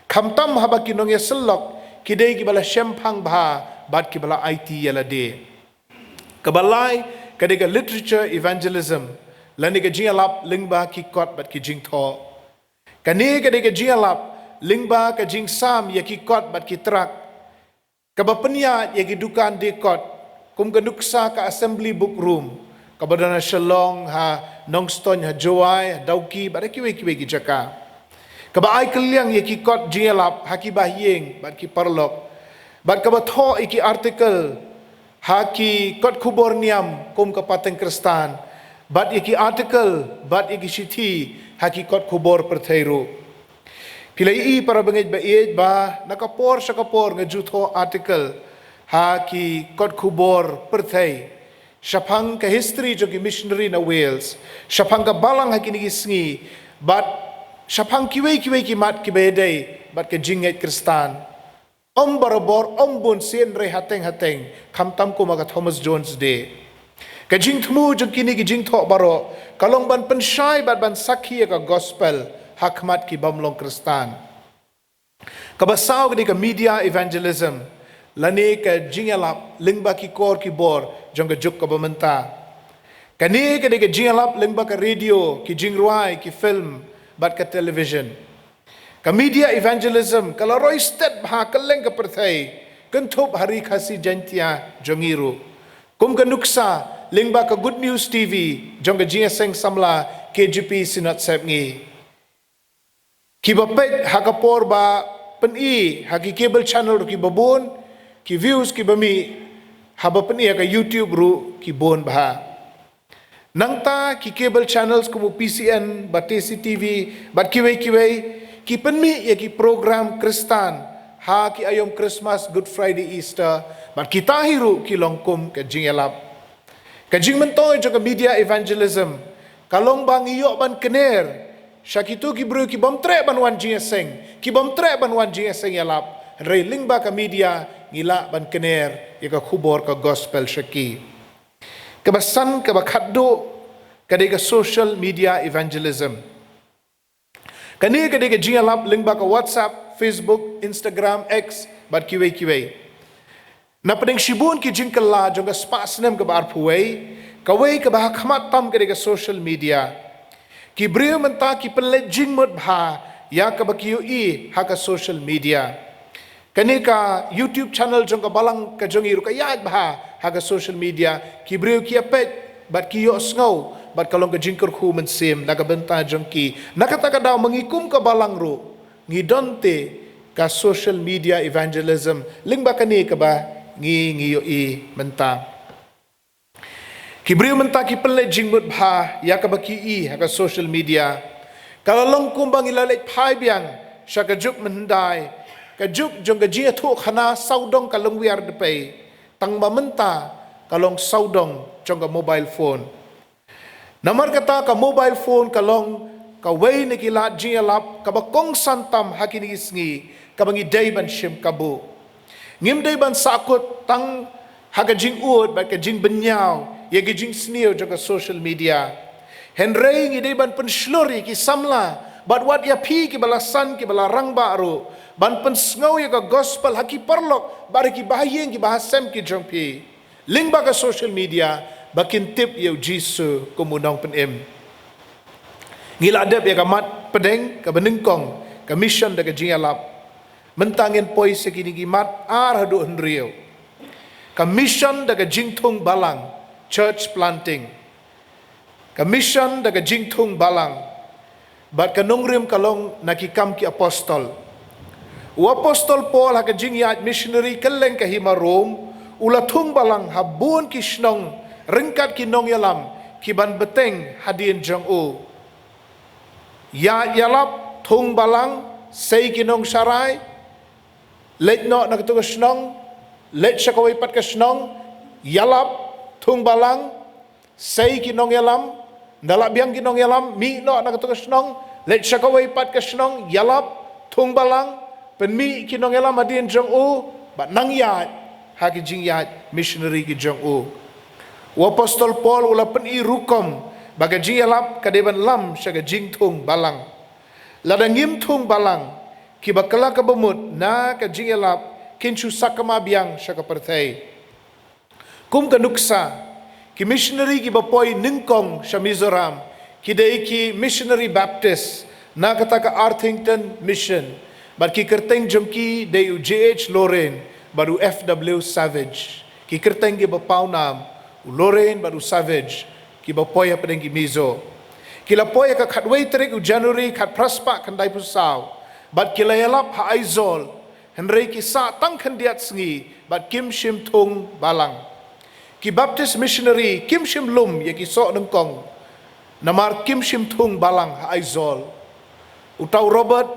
khamtam haba ki nongïasyllok ki dei kiba la shemphang bha bad kiba la aiti ïa lade. Kaba lai ka dei ka literature evangelism, lane ka jingïalap lyngba ki kot bad ki jingthoh. Kane ka dei ka jingïalap lyngba ka jingsam ïa ki kot bad ki trak, kaba pynïaid ïa ki dukan die kot, kum ka nuksa ka Assembly Book Room, kaba don ha Shillong, ha Nongstoiñ, ha Jowai, ha Dawki bad ha kiwei kiwei ki jaka. Kaba ai kylliang ïa ki kot jingïalap ha ki bahaïing bad ki paralok, bad kaba thoh ïa ki article ha ki kot khubor niam kum ka Pateng Khristan, bad ïa ki article bad ïa ki shithi ha ki kot khubor pyrthei ruh. Phi la ïohi para bangeit ba ïeit ba na ka por sha ka por nga ju thoh article ha ki kot khubor pyrthei shaphang ka history jong ki missionary na Wales, shaphang ka balang ha kine ki sngi, bad shaphang kiwei kiwei ki mat kiba ïadei bad ka jingngeit Khristan. Ym barabor, ym bun sien re hateng hateng, khamtam kum ha ka Thomas Jones Day. Ka jingthmu jong kine ki jingthoh baroh ka long ban pynshai bad ban sakhi ïa ka gospel ha khmat ki bym long Khristan. Kaba saw ka dei ka media evangelism, lane ka jingïalap lyngba ki kor ki bor jong ka juk kaba mynta. Kane ka dei ka jingïalap lyngba ka radio, ki jingrwai, ki film, bad ka television. Ka media evangelism ka la roi stet bha kylleng ka pyrthei, kynthup ha Ri Khasi Jaiñtia jong ngi ruh. Kum ka nuksa lyngba ka Good News T V jong ka Jingïaseng Samla K J P Synod Sepngi. Kiba peit ha ka por ba pyni ha ki cable channel ruh kiba bun, ki views kiba mih, haba pyni ha ka YouTube ruh ki bun bha. Nangta ki cable channels kum u P C N, bad T C T V, bad kiwei kiwei, ki pynmih ïa ki program Khristan ha ki aïom Christmas, Good Friday, Easter, bad kita hi ruh ki long kum ka jingïalap. Ka jingmyntoi jong ka media evangelism ka long ba ngi ïoh ban kyner sha kito ki briew ki bym treh ban wan jingïaseng, ki bym treh ban wan jingïaseng ïalap, hynrei lyngba ka media ngi lah ban kyner ïa ka khubor ka gospel sha ki. Kaba san, kaba khatduh, ka dei ka social media evangelism. Kane ka dei ka jingïalap lyngba ka WhatsApp, Facebook, Instagram, X, bad kiwei kiwei. Na pdeng shibun ki jingkylla jong ka spah snem kaba arphew wei, kawei kaba ha khmat tam ka dei ka social media. Ki briew mynta ki pynleit jingmut bha ïa kaba ki ïohi ha ka social media. Kane ka YouTube channel jong ka balang ka jong ngi ruh ka ïaid bha ha ka social media, ki briew ki ïa peit bad ki ïohsngew, bad ka long ka jingkyrkhu mynsiem na ka bynta jong ki. Na kata ka daw ma ngi kum ka balang ruh ngi don te ka social media evangelism lyngba kane kaba ngi ngi ïohi mynta. Ki briew mynta ki pynleit jingmut bha ïa kaba ki ïohi ha ka social media. Ka la long kumba ngi la leit phai biang sha ka juk mynhyndai, ka juk jong ka jingïathuhkhana sawdong ka longwiar dpei, tang ba mynta ka long sawdong jong ka mobile phone. Namar kata ka mobile phone ka long kawei na ki lad jingïalap kaba kongsan tam ha kine ki sngi, kaba ngi dei ban shim kabu. Ngim dei ban sahkut tang ha ka jingud bad ka jingbynñiaw ïa ka jingsniew jong ka social media. Hynrei ngi dei ban pynshlur ïa ki samla bad wat ïa phi kiba la san, kiba la rangbah ruh, ban pynsngew ïa ka gospel ha ki paralok bad ha ki bahaïing, ki bahasem ki jong phi lyngba ka social media, ba kin tip ïa u Jisu kum u Nongpynim. Ngi la dep ïa ka mat pdeng kaba nyngkong, ka mission da ka jingïalap. Mynta ngin poi sha kine ki mat ar haduh hynriew. Ka mission da ka jingthung balang, church planting. Ka mission da ka jingthung balang, bad ka nongrim ka long na Ki Kam ki Apostol. U Apostol Paul ha ka jingïaid missionary kylleng ka hima Rom, u la thung balang ha bun ki shnong ryngkat ki nongïalam ki ban bteng hadien jong u. Ïaid ïalap, thung balang, sei ki nongsharai, leit noh na katu ka shnong, leit sha kawei pat ka shnong, ïalap, thung balang, sei ki nongïalam, da lah biang ki nongïalam, mih noh na katu ka shnong, leit sha kawei pat ka shnong, ïalap, thung balang, pynmih ki nongïalam hadien jong u, bad nang ïaid ha ki jingïaid missionary ki jong u. U Apostol Paul u la pyni rukom ba ka jingïalap ka dei ban lam sha ka jingthung balang. Lada ngim thung balang, kiba kylla kaba mut na ka jingïalap kin shu sakma biang sha ka pyrthei. Kum ka nuksa, ki missionary kiba poi nyngkong sha Mizoram ki dei ki missionary Baptist na kata ka Arthington Mission, bad ki kyrteng jong ki dei u J H Lorrain bad u F W Savage. Ki kyrteng kiba pawnam, u Lorrain bad u Savage, kiba poi hapdeng ki Mizo. Ki la poi ha ka khatwei tarik u January khatphra spah khyndaiphew saw, bad ki la ïalap ha Aizawl, hynrei ki sah tang khyndiat sngi bad kim shym thung balang. Ki Baptist missionary kim shym lum ïa ki soh nyngkong, namar kim shym thung balang ha Aizawl. Uta u Robert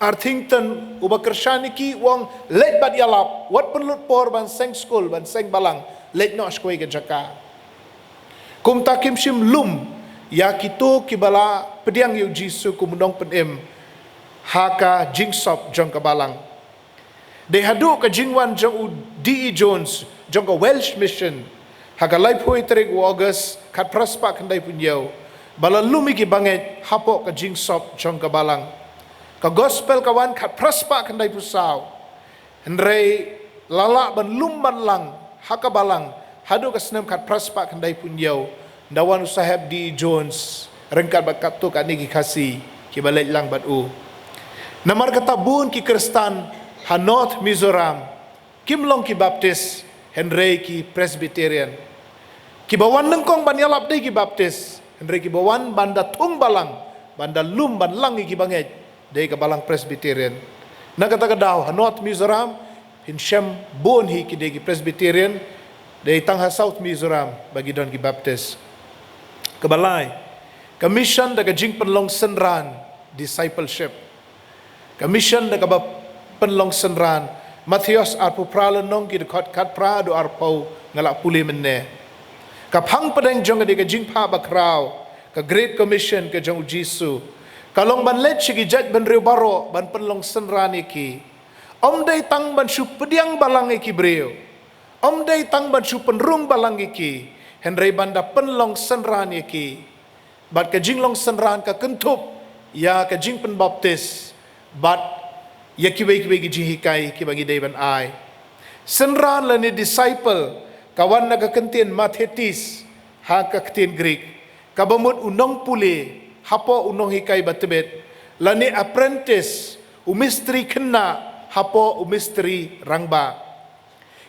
Arthington uba kyrshan ïa ki u ong, leit bad ïalap, wat pynlut por ban seng skul, ban seng balang, leit noh sha kawei ka jaka. Kumta kim shym lum ïa kito kiba la pdiang ïa u Jisu kum u Nongpynim ha ka jingsop jong ka balang. Dei haduh ka jingwan jong u D E Jones jong ka Welsh Mission ha ka laiphew tarik u August khatphra spah khyndai phew hynñiew ba la lum ïa ki bangeit hapoh ka jingsop jong ka balang. Ka gospel ka wan khatphra spah khyndai phew saw. Hynrei la lah ban lum ban lang ha ka balang haduh ka snem khatphra spah khyndai phew hynñiew, da wan u Saheb D E Jones ryngkat bad katto katne ki Khasi kiba leit lang bad u. Namar kata bun ki Khristan ha North Mizoram kim long ki Baptist, hynrei ki Presbyterian. Kiba wan nyngkong ban ïalap dei ki Baptist, hynrei kiba wan ban da thung balang, ban da lum ban lang ïa ki bangeit, dei ka balang Presbyterian. Na kata ka daw ha North Mizoram phin shem bun hi ki dei ki Presbyterian, dei tang ha South Mizoram ba ki don ki Baptist. Kaba lai, ka mission da ka jingpynlong synran, discipleship. Ka mission da kaba pynlong synran, Mathaios arphew phra lynnong ki dkhot khatphra haduh arphew, nga lah pule mynne. Ka phang pdeng jong ka dei ka jingphah bakhraw, ka Great Commission ka jong u Jisu. Ka long ban leit sha ki jaitbynriew baroh ban pynlong synran ïa ki. Ym dei tang ban shu pdiang balang ïa ki briew. Ym dei tang ban shu pynrung balang ïa ki, hynrei ban da pynlong synran ïa ki. Bad ka jinglong synran ka kynthup ïa ka jingpynbaptis bad ïa kiwei kiwei ki jinghikai kiba ngi dei ban ai. Synran lane disciple ka wan na ka kyntien mathetes ha ka ktien Greek, kaba mut u nongpule hapoh u nonghikai ba tbit, lane apprentice, u mistri khynnah hapoh u mistri rangbah.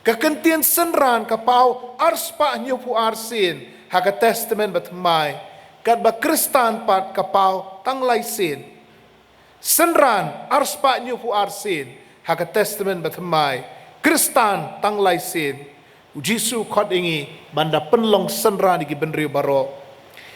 Ka kyntien synran ka paw arspah hynñiewphew ar sien ha ka Testament Bathymmai, katba Khristan pat ka paw tang lai sien. Synran arspah hynñiewphew ar sien ha ka Testament Bathymmai, Khristan tang lai sien. U Jisu u khot ïa ngi ban da pynlong synran ïa ki bynriew baroh.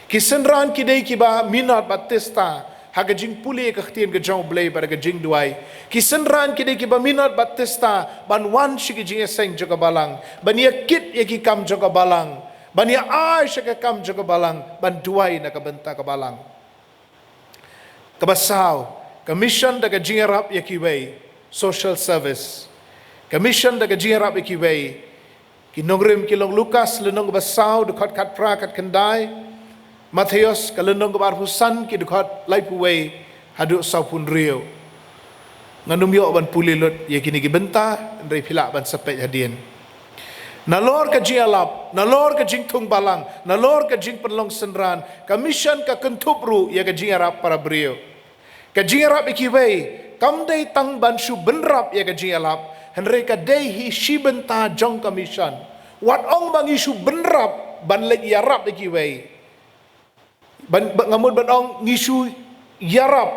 Ki synran ki dei kiba minot baptista ha ka jingpule ka ktien ka jong U Blei bad ka jingduwai. Ki synran ki dei kiba minot baptista ban wan sha ki jingïaseng jong ka balang, ban ïakit ïa ki kam jong ka balang, ban ïa ai sha ka kam jong ka balang, ban duwai na ka bynta ka balang. Kaba saw, ka mission da ka jingïarap ïa kiwei, social service. Ka mission da ka jingïarap ïa kiwei. Ki nongrim ki long Lukas lynnong kaba saw, dkhot khatphra, khatkhyndai. Mathaios ka lynnong kaba arphew san, ki dkhot laiphew wei haduh sawphew hynriew. Ngan ym ïoh ban pule lut ïa kine ki bynta, hynrei phi lah ban sa peit hadien. Nalor ka jingïalap, nalor ka jingthung balang, nalor ka jingpynlong synran, ka mission ka kynthup ruh ïa ka jingïarap para briew. Ka jingïarap ïa kiwei kam dei tang ban shu bynrap ïa ka jingïalap, hynrei ka dei hi shi bynta jong ka mission. Wat ong ba ngi shu bynrap ban leit ïarap ïa kiwei. Ban, ba, nga mut ban ong ngi shu ïarap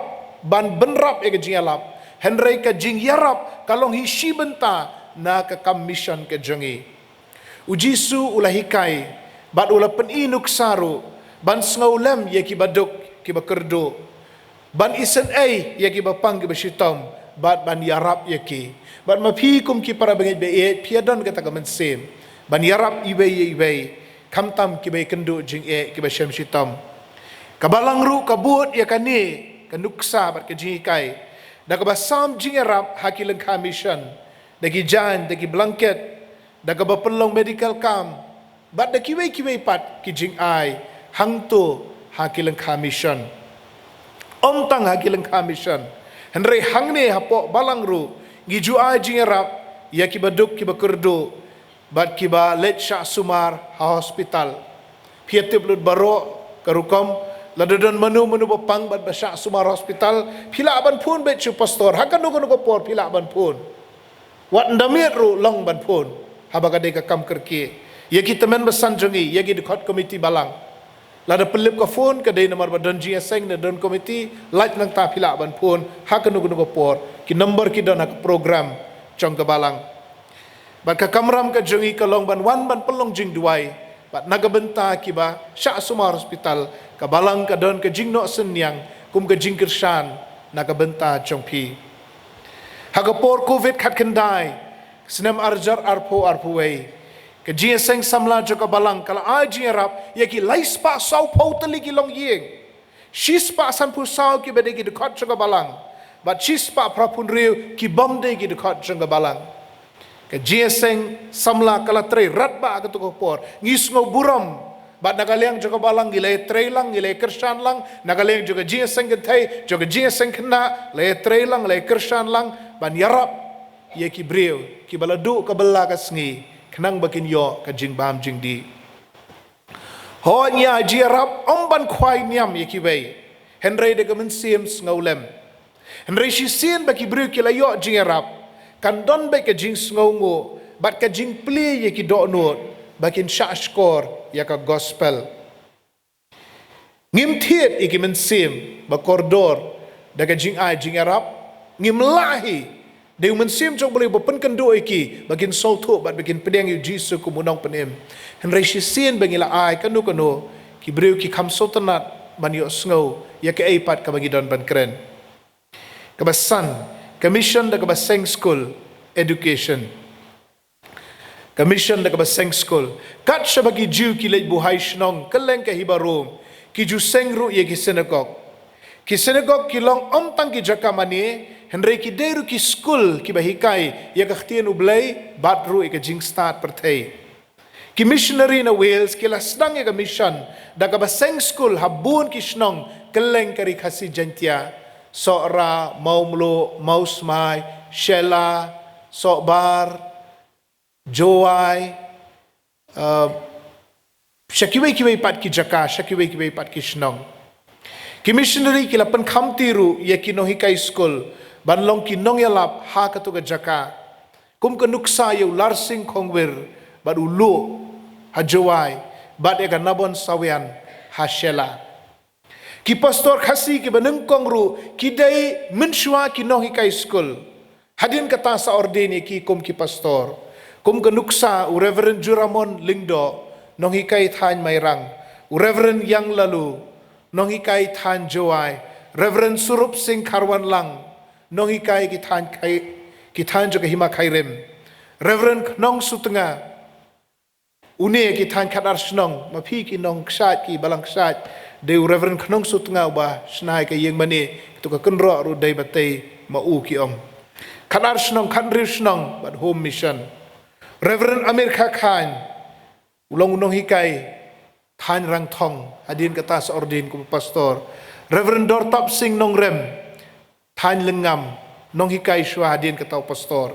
ban bynrap ïa ka jingïalap. Hynrei ka jingïarap ka long hi shi bynta na ka kam mission ka jong ngi. U Jisu u la hikai bad u la pyni nuksa ruh ban sngewlem ïa kiba duk kiba kyrduh, ban isynei ïa kiba pang kiba shitom, bad ban ïarap ïa ki. Bad ma phi kum ki para bangeit ba ïeit, phi ïa don kata ka mynsiem ban ïarap iwei ïa iwei, khamtam kiba ïakynduh jingeh, kiba shem shitom. Ka balang ruh ka bud ïa kane ka nuksa bad ka jinghikai da kaba sam jingïarap ha ki lyngkha mission, da ki jaiñ, da ki blanket, da kaba pynlong medical camp, bad da kiwei kiwei pat ki jingai hangto ha ki lyngkha mission. Ym tang ha ki lyngkha mission, hynrei hangne hapoh balang ruh ngi ju ai jingïarap ïa kiba duk kiba kyrduh bad kiba leit shah sumar ha hospital. Phi ïa tip lut baroh ka rukom, lada don mano mano ba pang bad ba shah sumar hospital, phi lah ban phone beit sha u pastor ha kano kano ka por, phi lah ban phone. Wat ynda miet ruh long ban phone haba ka dei ka kam kyrkieh. Ïa ki tymmen basan jong ngi, ïa ki dkhot komiti balang, lada pynlip ka phone ka dei namar ba don jingïaseng ne don komiti, lait nangta phi lah ban phone ha kano kano ka por. Ki number ki don ha ka program jong ka balang. Bad ka kamram ka jong ngi ka long ban wan ban pynlong jingduwai bad na ka bynta kiba shah sumar hospital, ka balang ka don ka jingnoh synñiang kum ka jingkyrshan na ka bynta jong phi. Ha ka por covid khatkhyndai, snem arhajar arphew arphew wei, ka jingïaseng samla jong ka balang ka la ai jingïarap ïa ki laispah sawphew tylli ki longïing. Shispah sanphew saw kiba dei ki dkhot jong ka balang, bad shispah phra phew hynriew ki bym dei ki dkhot jong ka balang. Ka jingïaseng samla ka la trei radbah ha kato ka por. Ngi sngew burom bad na ka liang jong ka balang ngi la ïatrei lang, ngi la ïakyrshan lang, na ka liang jong ka jingïaseng kynthei, jong ka jingïaseng khynnah, la ïatrei lang, la ïakyrshan lang ban ïarap ïa ki briew kiba la duh ka bylla ka sngi khnang ba kin ïoh ka jingbam jingdih. Hooid, ngi ai jingïarap ym ban khwai niam ïa kiwei, hynrei da ka mynsiem sngewlem. Hynrei shisien ba ki briew ki la ïoh jingïarap, kan don beit ka jingsngewnguh bad ka jingplie ïa ki dohnud ba kin shahshkor ïa ka gospel. Ngim thied ïa ki mynsiem ba kordor da ka jingai jingïarap. Ngim lah hi. Dei u Mynsiem jong U Blei ba pynkynduh ïa ki ba kin sngewthuh bad ba kin pdiang ïa U Jisu kum U Nongpynim. Hynrei shisien ba ngi la ai kano kano, ki briew ki kham sngewtynnat ban ïohsngew ïa kaei pat kaba ngi don ban kren. Kaba san, ka mission da kaba seng skul, education. Ka mission da kaba seng skul. Kat shaba ki Jiw ki leit buhai shnong kylleng ka Hiba Rom, ki ju seng ruh ïa ki synagog. Ki synagog ki long ym tang ki jaka mane, hynrei ki dei ruh ki skul kiba hikai ïa ka ktien U Blei bad ruh ïa ka jingstad pyrthei. Ki missionary na Wales ki la sdang ïa ka mission da kaba seng skul ha bun ki shnong kylleng ka Ri Khasi Jaiñtia, Sohra, Mawmluh, Mawsmai, Shella, Sohbar, Jowai, uh, sha kiwei kiwei pat ki jaka, sha kiwei kiwei pat ki shnong. Ki missionary ki la pynkhamti ruh ïa ki nonghikai skul ban long ki nongïalap ha kato ka jaka, kum ka nuksa ïa u Larsing Khongwir bad u Luh ha Jowai, bad ïa ka Nabon Sawian ha Shella. Ki pastor Khasi kiba nyngkong ruh ki dei mynshuwa ki nonghikai skul. Hadien kata sa ordain ïa ki kum ki pastor. Kum ka nuksa u Reverend Juramon Lyngdoh, nonghikai thaiñ Mairang, u Reverend Yang Lalu, nonghikai thaiñ Jowai, Reverend Surup Singh Kharwanlang, nonghikai ki thaiñ Khai-, ki thaiñ jong ka Hima Khyrim, Reverend Khnong Sutnga, une ki thaiñ Khadarshnong, ma phi ki nongkshad ki balang kshad, dei u Reverend Khnong Sutnga uba shna ïa ka ïing mane, kato ka kynroh ruh dei ba tei ma u ki ong. Khadarshnong, Khathynriew Shnong bad Home Mission. Reverend Amir Kha Khan, u long u nonghikai thaiñ Rangthong, hadien kata sa ordain kum u pastor. Reverend Dortap Singh Nongrem, thaiñ Lyngngam, nonghikai shuwa hadien kata u pastor.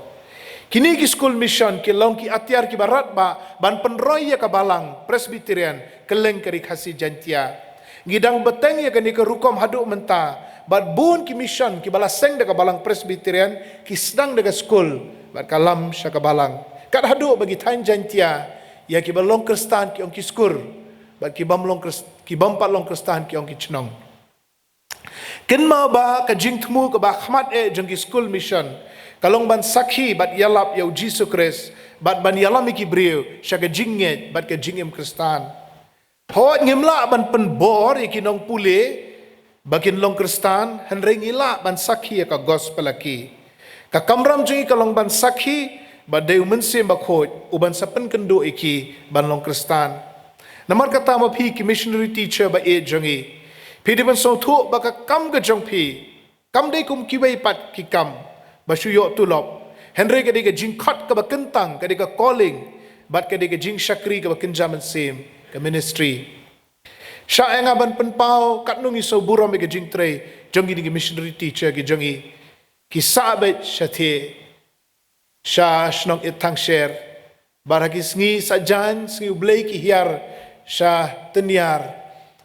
Kine ki skul mission ki long ki atiar kiba radbah ban pynroi ïa ka balang Presbyterian kylleng ka Ri Khasi Jaiñtia. Ngi dang bteng ïa kane ka rukom haduh mynta, bad bun ki mission kiba la seng da ka balang Presbyterian ki sdang da ka skul bad ka lam sha ka balang. Kat haduh ba ki thaiñ Jaiñtia, ïa kiba long Khristan ki ong ki skur, bad ki bym long Khris-, ki bym pat long Khristan ki ong ki chnong. Kynmaw ba ka jingthmu kaba khmat eh jong ki skul mission ka long ban sakhi bad ïalap ïa u Jisu Khrist, bad ban ïalam ïa ki briew sha ka jingngeit bad ka jingim Khristan. Hooid, ngim lah ban pynbor ïa ki nongpule ba kin long Khristan, hynrei ngi lah ban sakhi ïa ka gospel ha ki. Ka kamram jong ngi ka long ban sakhi, bad dei u Mynsiem Bakhuid u ban sa pynkynduh ïa ki ban long Khristan. Namar kata ma phi ki missionary teacher ba ïeit jong ngi, phi dei ban sngewthuh ba ka kam ka jong phi kam dei kum kiwei pat ki kam ba shu ïoh tulop, hynrei ka dei ka jingkhot kaba kyntang, ka dei ka calling, bad ka dei ka jingshakri kaba kynja mynsiem, ka ministry. Shah ïa nga ban pynpaw katno ngi sngewburom ïa ka jingtrei jong kine ki missionary teacher ki jong ngi, ki sah beit shatei sha shnong Ithang Sher, bad ha ki sngi Saitjaiñ, sngi U Blei, ki hiar sha Tynniar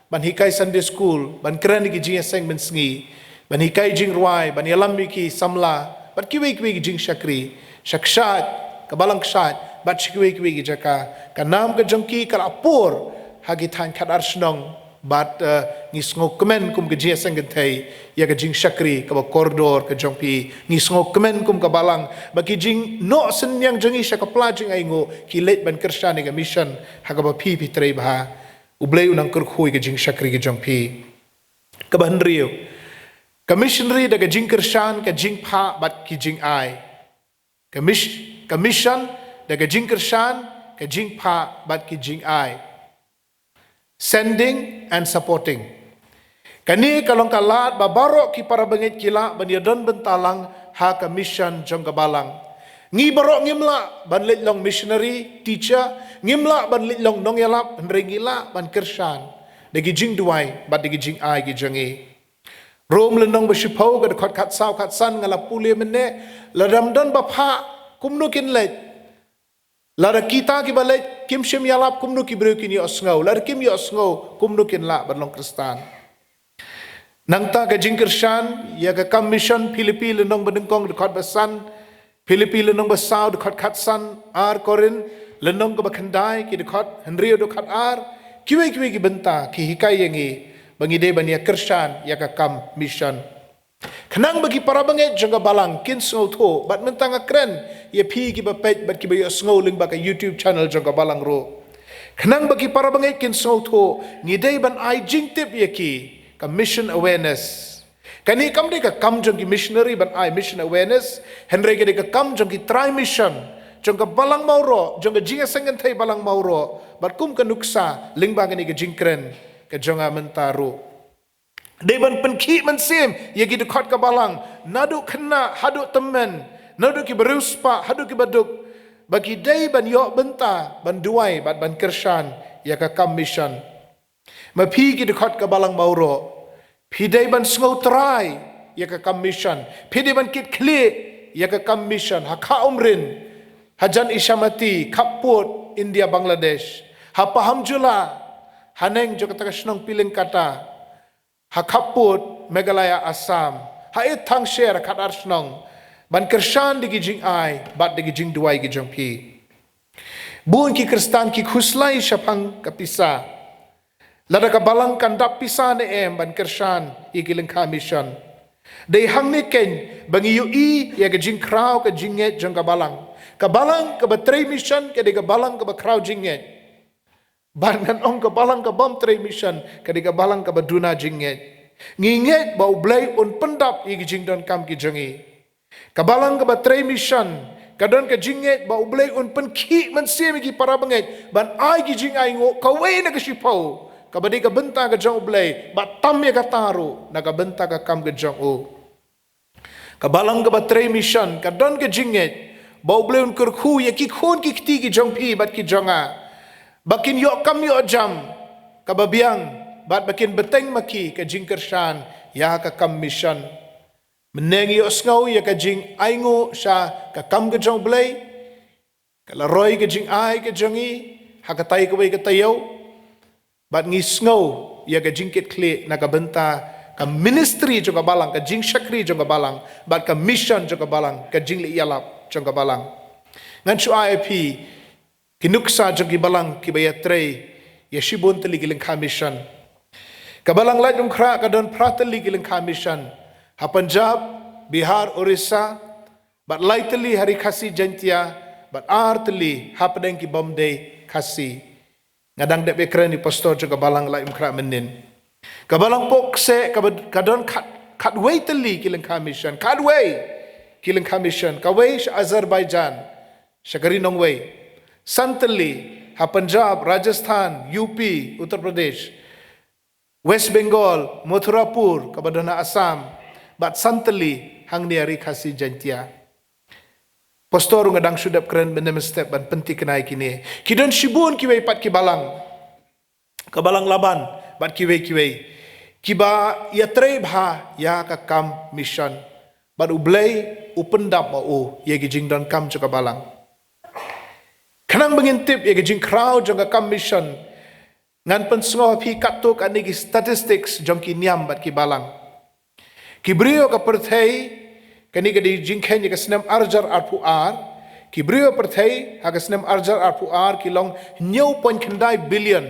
ban hikai Sunday school, ban kren ïa ki jingïaseng mynsngi, ban hikai jingrwai, ban ïalam ïa ki samla, bad kiwei kiwei ki jingshakri sha kshaid, ka balang kshaid, bad sha kiwei kiwei ki jaka. Ka nam ka jong ki ka la pur ha ki thaiñ Khadarshnong, bad, eh, ngi sngewkmen kum ka jingïaseng kynthei ïa ka jingshakri kaba kordor ka jong phi. Ngi sngewkmen kum ka balang ba ki jingnoh synñiang jong ngi sha ka pla jingainguh ki leit ban kyrshan ïa ka mission ha kaba phi phi trei bha. U Blei un nang kyrkhu ïa ka jingshakri ka jong phi. Kaba hynriew, ka missionary da ka jingkyrshan, ka jingphah bad ki jingai. Ka mis-, ka mission da ka jingkyrshan, ka jingphah bad ki jingai. Sending and supporting. Kane ka long ka lad ba baroh ki para bangeit ki lah ban ïadon bynta lang ha ka mission jong ka balang. Ngi baroh ngim lah ban leit long missionary, teacher, ngim lah ban leit long nongïalap, hynrei ngi lah ban kyrshan da ki jingduwai bad da ki jingai ki jong ngi. Rom lynnong ba shiphew, ka dkhot khatsaw khatsan nga la pule mynne, lada ym don ba phah, kumno kin leit? Lada kita kiba leit kim shym ïalap, kumno ki briew kin ïohsngew? Lada kim ïohsngew, kumno kin lah ban long Khristan? Nangta ka jingkyrshan ïa ka kam mission, Philippi lynnong ba nyngkong dkhot ba san, Philippi lynnong ba saw dkhot khatsan, ar Korinth lynnong kaba khyndai, ki dkhot hynriew haduh khatar, kiwei kiwei ki bynta ki hikai ïa ngi ba ngi dei ban ïa kyrshan ïa ka kam mission. Khnang ba ki para bangeit jong ka balang kin sngewthuh, bad mynta nga kren ïa phi kiba peit bad kiba ïohsngew lyngba ka YouTube channel jong ka balang ruh. Khnang ba ki para bangeit kin sngewthuh, ngi dei ban ai jingtip ïa ki, ka mission awareness. Kane kam dei ka kam jong ki missionary ban ai mission awareness, hynrei ka dei ka kam jong ki trai mission jong ka balang mawroh, jong ka jingïaseng kynthei balang mawroh, bad kum ka nuksa lyngba kane ka jingkren ka jong nga mynta ruh. Dei ban pynkhih mynsiem ïa ki dkhot ka balang, naduh khynnah haduh tymmen, naduh kiba riewspah haduh kiba duk, ba ki dei ban ïoh bynta ban duwai bad ban kyrshan ïa ka kam mission. Ma phi ki dkhot ka balang mawroh, phi dei ban sngewtrai ïa ka kam mission. Phi dei ban kit khlieh ïa ka kam mission ha Kha Umrin, hajan Ishamati, khappud India Bangladesh, ha Pahamjula, haneng jong kata ka shnong Pilingkata, ha khappud Meghalaya Assam, ha Ithang sher, ha khatar shnong, ban kyrshan da ki jingai bad da ki jingduwai ki jong phi. Bun ki Khristan ki khuslai shaphang ka pisa. Lada ka balang kan dap pisa ne em ban kyrshan ïa ki lyngkha mission? Dei hangne keiñ ba ngi ïohi ïa ka jingkhraw ka jingngeit jong ka balang. Ka balang kaba trei mission ka dei ka balang kaba khraw jingngeit. Bad ngan ong, ka balang ka bym trei mission ka dei ka balang kaba duna jingngeit. Ngi ngeit ba U Blei un pyndap ïa ki jingdonkam ki jong ngi. Ka balang kaba trei mission ka don ka jingngeit ba U Blei un pynkhih mynsiem ïa ki para bangeit ban ai ki jingainguh kawei na ka shiphew, kaba dei ka bynta ka jong U Blei, bad tam ïa kata ruh na ka bynta ka kam ka jong u. Ka balang kaba trei mission ka don ka jingngeit ba U Blei un kyrkhu ïa ki khun ki kti ki jong phi bad ki jong nga, ba kin ïoh kam ïoh jam kaba biang, bad ba kin bteng ma ki ka jingkyrshan ïa ka kam mission. Mynne ngi ïohsngew ïa ka jingainguh sha ka kam ka jong U Blei, ka la roi ka jingai ka jong ngi ha katai kawei ka taïew, bad ngi sngew ïa ka jingkit khlieh na ka bynta ka ministry jong ka balang, ka jingshakri jong ka balang, bad ka mission jong ka balang, ka jingleh ïalap jong ka balang. Ngan shu ai ïa phi ki nuksa jong ki balang kiba ïatrei ïa shibun tylli ki lyngkha mission. Ka balang Laitumkhrah ka don phra tylli ki lyngkha mission, ha Punjab, Bihar, Orissa, bad lai tylli ha Ri Khasi Jaintia, bad ar tylli hapdeng ki bym dei Khasi. Nga dang dep ïakren ïa i pastor jong ka balang Laitumkhrah mynnin. Ka balang Pohkseh ka ba, ka don khat, khatwei tylli ki lyngkha mission, khatwei ki lyngkha mission, kawei sha Azerbaijan, sha ka ri nongwei. San tylli ha Punjab, Rajasthan, U P, Uttar Pradesh, West Bengal, Mathurapur, kaba don ha Assam, bad san tylli hangne ha Ri Khasi Jaintia. Pastor, nga dang shu dep kren mynne mynstep ban pynthikna ïa kine. Ki don shibun kiwei pat ki balang, ka balang Laban bad kiwei kiwei, kiba ïatrei bha ïa ka kam mission. Bad U Blei u pyndap ma u ïa ki jingdonkam jong ka balang. Khnang ba ngin tip ïa ki jingkhraw jong ka kam mission, ngan pynsngew ha phi katto katne ki statistics jong ki niam bad ki balang. Ki briew ha ka pyrthei, kane ka dei jingkheiñ ïa ka snem arhajar arphew ar, ki briew ha ka pyrthei ha ka snem arhajar arphew ar ki long hynñiew point khyndai billion.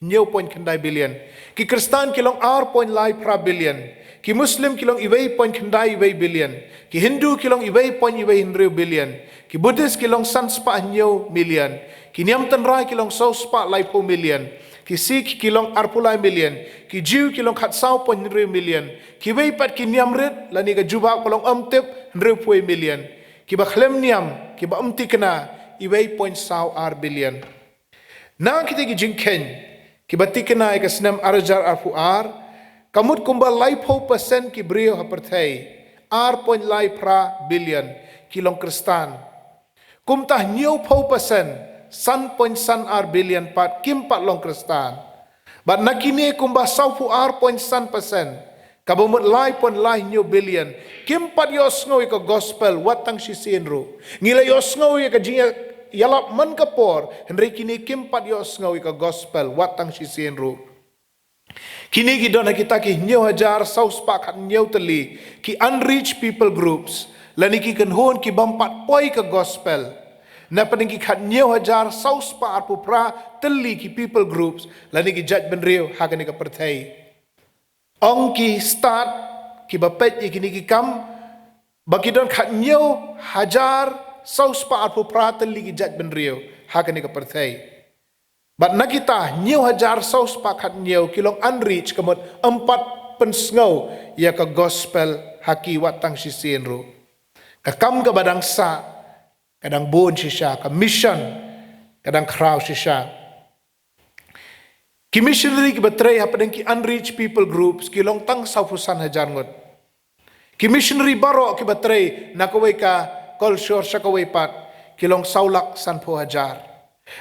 Hynñiew point khyndai billion. Ki Khristan ki long ar point lai phra billion. Ki Muslim ki long iwei point khyndai iwei billion. Ki Hindu ki long iwei point iwei hynriew billion. Ki Buddhist ki long san spah hynñiew million. Ki niam tynrai ki long saw spah laiphew million. Ki Sikh ki long arphew lai million. Ki Jiw ki long khatsaw point hynriew million. Kiwei pat ki niam rit lane ka jubab ka long ym tip, hynriewphew million. Kiba khlem niam, kiba ym thikna, iwei point saw ar billion. Na kita ki jingkheiñ kiba thikna ïa ka snem arhajar arphew ar, Ka mut kumba laiphew percent ki briew ha pyrthei, ar point lai phra billion, ki long Khristan. Kumta hynñiewphew percent, san point san ar billion pat kim pat long Khristan. Bad na kine kumba sawphew ar point san percent, kaba mut lai point lai hynñiew billion, kim pat ïohsngew ïa ka gospel wat tang shisien ruh. Ngi la ïohsngew ïa ka jingïalap man ka por, hynrei kine kim pat ïohsngew ïa ka gospel wat tang shisien ruh. Kine ki don ha kita ki hynñiew hajar saw spah khathynñiew tylli ki unreached people groups, lane ki kynhun ki bym pat poi ka gospel. Na pdeng ki khathynñiew hajar saw spah arphew phra tylli ki people groups, lane ki jaitbynriew ha kane ka pyrthei. Ong ki stad kiba peit ïa kine ki kam ba ki don khathynñiew hajar saw spah arphew phra tylli ki jaitbynriew ha kane ka pyrthei. Bad na kita hynñiew hajar saw spah khathynñiew ki long unreached, ka mut ym pat pynsngew ïa ka gospel ha ki wat tang shisien ruh. Ka kam kaba dang sah ka dang bun shisha, ka mission ka dang khraw shisha. Ki missionary kiba trei hapdeng ki unreached people groups ki long tang sawphew san hajar ngut. Ki missionary baroh kiba trei na kawei ka kolshor sha kawei pat ki long saw lak sanphew hajar.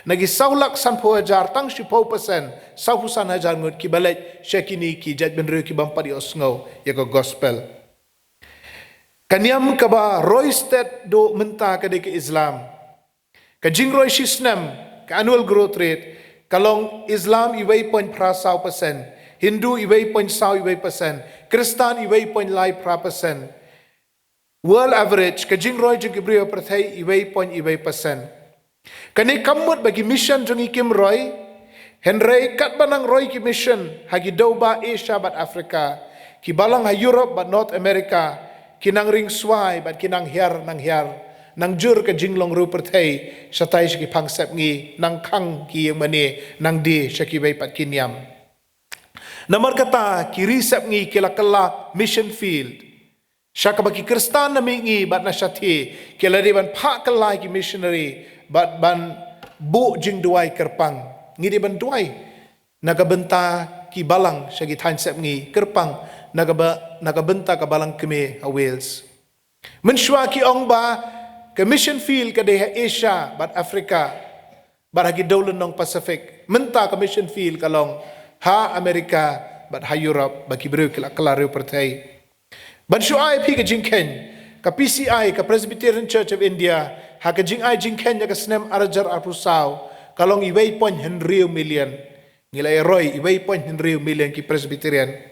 Na ki saw lak sanphew hajar, tang shiphew percent, sawphew san hajar ngut, kiba leit sha kine ki jaitbynriew ki bym pat ïohsngew ïa ka gospel. Ka niam kaba roi stet duh mynta ka dei ka Islam. Ka jingroi shisnem, ka annual growth rate, ka long Islam iwei point phra saw percent, Hindu iwei point saw iwei percent, Khristan iwei point lai phra percent. World average, ka jingroi jong ki briew ha pyrthei, iwei point iwei percent. Kane kam mut ba ki mission jong ngi kim roi, hynrei katba nang roi ki mission ha ki dewbah Asia bad Africa, ki balang ha Europe bad North America ki nang ring swai bad ki nang hiar nang hiar, nang jur ka jinglong riew pyrthei shatai sha ki phang sepngi, nang khang ki ïing mane, nang die sha kiwei pat ki niam. Namar kata ki ri sepngi ki la kylla mission field, sha kaba ki Khristan na mihngi bad na shathie ki la dei ban phah kylla ïa ki missionary bad ban buh jingduwai kyrpang. Ngi dei ban duwai na ka bynta ki balang sha ki thaiñ sepngi, kyrpang na ka ba, na ka bynta ka Balang Khmer ha Wales. Mynshuwa ki ong ba ka mission field ka dei ha Asia bad Africa bad ha ki dewlynnong Pacific. Mynta ka mission field ka long ha America bad ha Europe, ba ki briew ki la kylla riew pyrthei. Ban shu ai phi ka jingkheiñ, ka P C I, ka Presbyterian Church of India, ha ka jingai jingkheiñ ha ka snem ar hajar arphew saw, ka long iwei point hynriew million. Ngi la ïaroi iwei point hynriew million ki Presbyterian.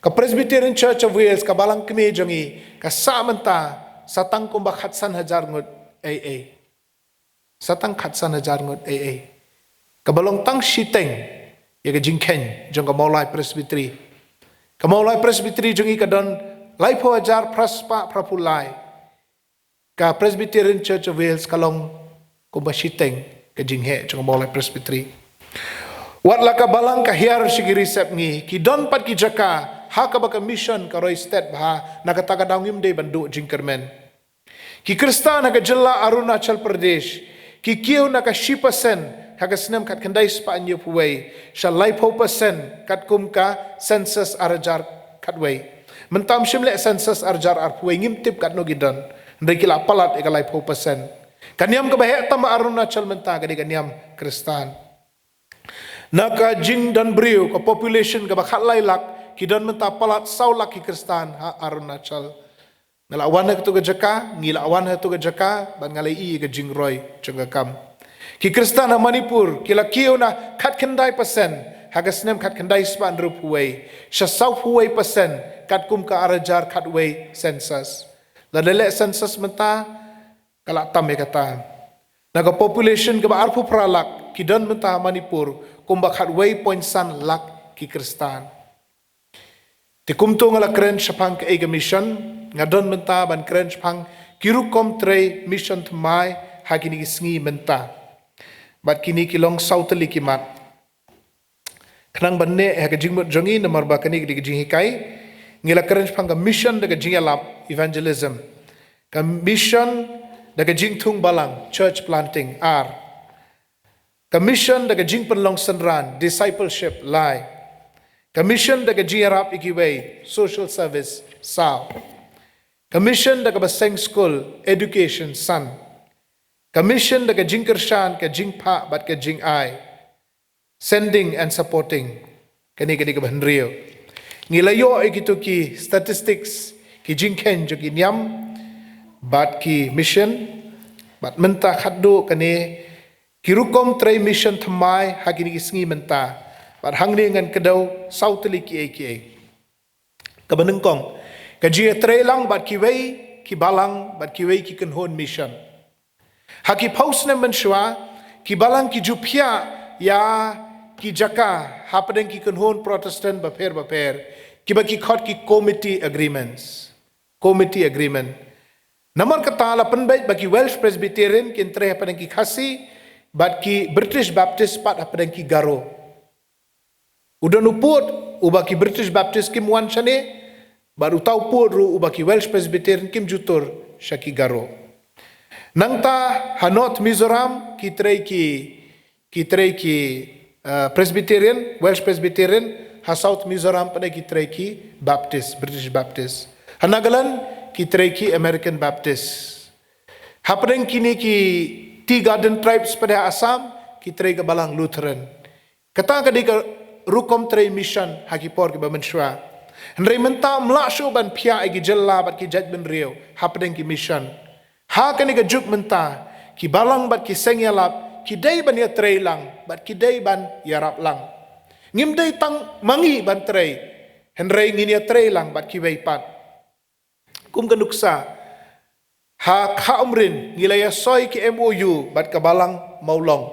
Ka Presbyterian Church of Wales, ka Balang Khmer jong ngi, ka sah mynta sa tang kumba khatsan hajar ngut ei ei. Sa tang khatsan hajar ngut ei ei. Kaba long tang shiteng ïa ka jingkheiñ jong ka Mawlai Presbytery. Ka Mawlai Presbytery jong ngi ka don laiphew hajar phra spah phraphew lai. Ka Presbyterian Church of Wales ka long kumba shiteng ka jingheh jong ka Mawlai Presbytery. Wat la ka balang ka hiar sha ki ri sepngi, ki don pat ki jaka ha kaba ka mission ka roi stet bha, na kata ka daw ngim dei ban duh jingkyrmen. Ki Khristan ha ka jylla Arunachal Pradesh ki kiew na ka shi percent ha ka snem khatkhyndai spah hynñiewphew wei sha laiphew percent katkum ka census ar hajar khatwei. Mynta ym shym leh census ar hajar arphew wei, ngim tip katno ki don, hynrei ki la palat ïa ka laiphew percent. Ka niam kaba heh tam ha Arunachal mynta ka dei ka niam Khristan. Na ka jingdon briew, ka population kaba khatlai lak, ki don mynta palat saw lak ki Khristan ha Arunachal. Nga la wan ha katu ka jaka, ngi la wan ha katu ka jaka bad nga la ïohi ïa ka jingroi jong ka kam. Ki Khristan ha Manipur ki la kiew na khatkhyndai percent ha ka snem khatkhyndai spah hynriewphew wei sha sawphew wei percent katkum ka ar hajar khatwei census. Lada leh census mynta ka la tam ïa kata. Na ka population kaba arphew phra lak, ki don mynta ha Manipur kumba khatwei point san lak ki Khristan. Te kumto nga la kren shaphang kaei ka mission, nga don mynta ban kren shaphang ki rukom trei mission thymmai ha kine ki sngi mynta. Bad kine ki long saw tylli ki mat. Khnang ban neh ha ka jingmut jong ngi, namar ba kane ka dei ka jinghikai, ngi la kren shaphang ka mission da ka jingïalap, evangelism. Ka mission da ka jingthung balang, church planting, ar. Ka mission da ka jingpynlong synran, discipleship, lai. Ka mission da ka jingïarap ïa kiwei, social service, saw. Ka mission da kaba seng skul, education, san. Ka mission da ka jingkyrshan, ka jingphah bad ka jingai, sending and supporting. Kane ka dei kaba hynriew. Ngi la ïoh ïa kito ki statistics, ki jingkheiñ jong ki niam bad ki mission. Bad mynta khatduh kane ki rukom trei mission thymmai ha kine ki sngi mynta. Bad hangne ngan kdew saw tylli kiei kiei. Kaba nyngkong, ka jingïatreilang bad kiwei ki balang bad kiwei ki kynhun mission. Ha ki phew snem mynshuwa, ki balang ki ju phiah ïa ki jaka hapdeng ki kynhun Protestant bapher bapher, kiba ki khot ki committee agreements. Committee agreement. Namar kata la pynbeit ba ki Welsh Presbyterian kin trei hapdeng ki Khasi, bad ki British Baptist pat hapdeng ki Garo. U don u pud uba ki British Baptist kim wan shane, bad uta u pud ruh uba ki Welsh Presbyterian kim ju tur sha ki Garo. Nangta ha North Mizoram ki trei ki, ki trei ki, uh, Presbyterian, Welsh Presbyterian, ha South Mizoram pat ki trei ki Baptist, British Baptist. Ha Nagaland ki trei ki American Baptist. Hapdeng kine ki Tea Garden Tribes pat ha Assam ki trei ka balang Lutheran. Kata ka dei ka rukom trei mission ha ki por kiba mynshuwa. Hynrei mynta ym lah shuh ban phiah ïa ki jylla bad ki jaitbynriew hapdeng ki mission. Ha kane ka juk mynta, ki balang bad ki seng ïalap ki dei ban ïatreilang bad ki dei ban ïarap lang. Ngim dei tang ma ngi ban trei, hynrei ngin ïatreilang bad kiwei pat. Kum ka nuksa, ha Kha Umrin ngi la ïasoi ki M O U bad ka balang Mawlong.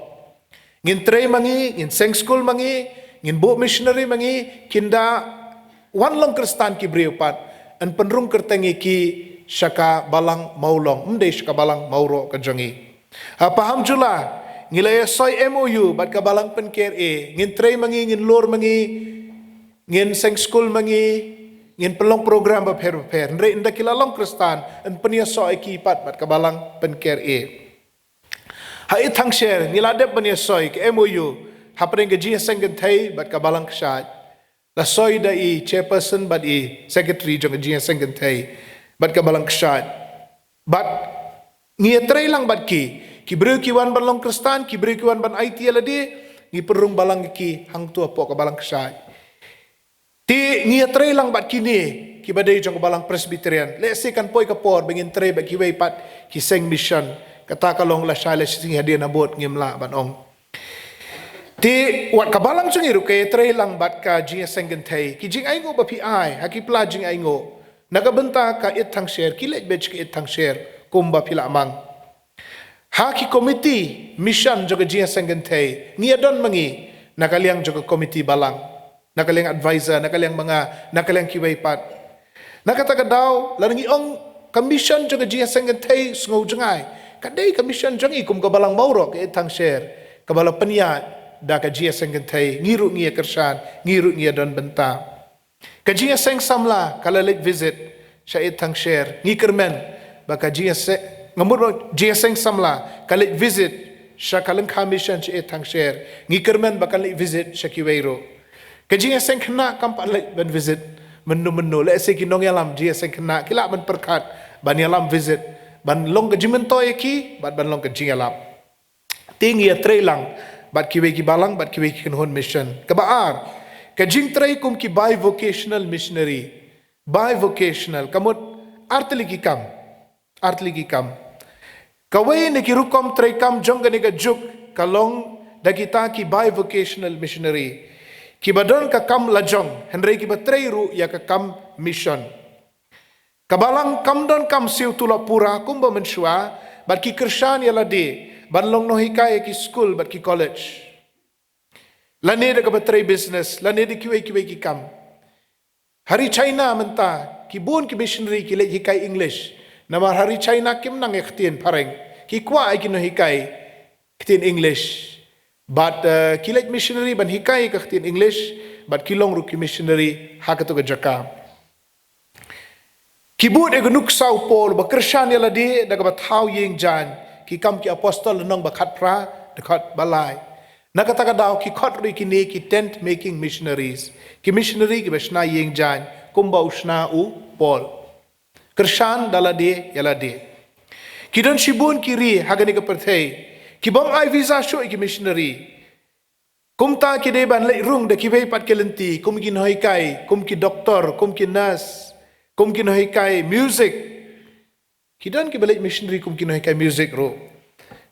Ngin trei ma ngi, ngin seng skul ma ngi, ngin buh missionary ma ngi, kin da wan long Khristan ki briew pat, yn pynrung kyrteng ïa ki sha ka balang Mawlong, ym dei sha ka balang Mawroh ka jong ngi. Ha Pahamjula ngi la ïasoi M O U bad ka balang Pynker A, ngin trei ma ngi, ngin lur ma ngi, ngin seng skul ma ngi, ngin pynlong program bapher bapher. Hynrei ynda ki la long Khristan, yn pynïasoh ïa ki pat bad ka balang Pynker A. Ha Ïeid Thangsher ngi la dep ban ïasoi ka M O U hapdeng ka jingïaseng kynthei bad ka balang Kshaid. La soi da i chairperson bad i secretary jong ka jingïaseng kynthei bad ka balang Kshaid. Bad ngi ïatreilang bad ki, ki briew ki wan ban long Khristan, ki briew ki wan ban aiti ïalade, ngi pynrung balang ïa ki hangto hapoh ka balang Kshaid. Te ngi ïatreilang bad kine kiba dei jong ka balang Presbyterian. Lehse kan poi ka por ba ngin trei bad kiwei pat ki seng mission. Kata ka long lashai lashisngi hadien habud, ngim lah ban ong. Te wat ka balang jong ngi ruh ka ïatreilang bad ka jingïaseng kynthei. Ki jingainguh ba phi ai ha ki pla jingainguh na ka bynta ka Ïeid Thangsher, ki leit beit sha ka Ïeid Thangsher kumba phi la mang. Ha ki committee mission jong ka jingïaseng kynthei, ngi ïadon ma ngi na ka liang jong ka committee balang, na ka liang advisor, na ka liang manga, na ka liang kiwei pat. Na kata ka daw, lada ngi ong ka mission jong ka jingïaseng kynthei, sngew jngai, ka dei ka mission jong ngi kum ka balang Mawroh ka Ïeid Thangsher kaba la pynïaid da ka jingïaseng kynthei. Ngi ruh ngi ïakyrshan, ngi ruh ngi ïadon bynta. Ka jingïaseng samla ka la leit visit sha Ïeid Thangsher. Ngi kyrmen ba ka jingïaseng, nga mut ba jingïaseng samla ka leit visit sha ka lyngkha mission sha Ïeid Thangsher. Ngi kyrmen ba kan leit visit sha kiwei ruh. Ka jingïaseng khynnah kam pat leit ban visit mynno mynno. Lehse ki nongïalam jingïaseng khynnah ki lah ban pyrkhat ban ïalam visit, ban long ka jingmyntoi ïa ki bad ban long ka jingïalap. Te ngi ïatreilang bad kiwei ki balang bad kiwei ki kynhun mission. Kaba ar, ka jingtrei kum ki bivocational missionary. Bivocational, ka mut ar tylli ki kam. Ar tylli ki kam. Kawei na ki rukom treikam jong kane ka juk ka long da kita ki bivocational missionary, kiba don ka kam lajong, hynrei kiba trei ruh ïa ka kam mission. Ka balang kam don kam siew tulop pura kumba mynshuwa, bad ki kyrshan ïalade ban long nonghikai ha ki skul bad ki college, lane da kaba trei business, lane da kiwei kiwei ki kam. Ha ri China mynta, ki bun ki missionary ki leit hikai English. Namar ha ri China kim nang ïa ka ktien phareng, ki kwah ïa ki nonghikai ktien English. Bad, eh, ki leit missionary ban hikai ka ktien English, bad ki long ruh ki missionary ha kato ka jaka. Ki bud ïa ka nuksa u Paul, ba kyrshan ïalade da kaba thaw ïing jaiñ, Ki Kam ki Apostol lynnong ba khatphra, dkhot ba lai. Na kata ka daw ki khot ruh ïa kine ki tent making missionaries, ki missionary kiba shna ïing jaiñ kumba u shna u Paul. Kyrshan da lade ïa lade. Ki don shibun ki ri ha kane ka pyrthei ki bym ai visa shuh ïa ki missionary. Kumta ki dei ban leit rung da kiwei pat ki lynti, kum ki nonghikai, kum ki doktor, kum ki nurse, kum ki nonghikai music. Ki don kiba leit missionary kum ki nonghikai music ruh.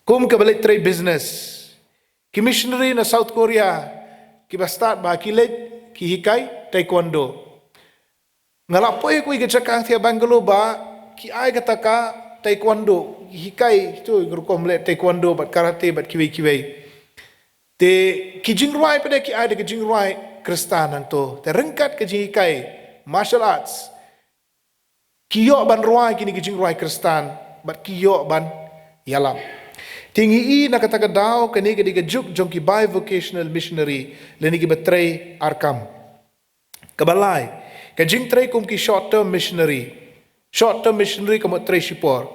Kum kiba leit trei business. Ki missionary na South Korea kiba stad ba ki leit ki hikai taekwondo. Nga la poi kawei ka jaka hangthie Bangalore ba ki ai kata ka taekwondo, ki hikai kito ki rukom leh taekwondo bad karate bad kiwei kiwei. Te ki jingrwai pat de ki ai da ka jingrwai Khristan hangto. Te ryngkat ka jinghikai martial arts ki ïoh ban rwai kine ki jingrwai Khristan bad ki ïoh ban ïalam. Te ngi i na kata ka daw kane ka dei ka juk jong ki bivocational missionary lane kiba trei arkam. Kaba lai, ka jingtrei kum ki short term missionary. Short term missionary ka mut trei shipor.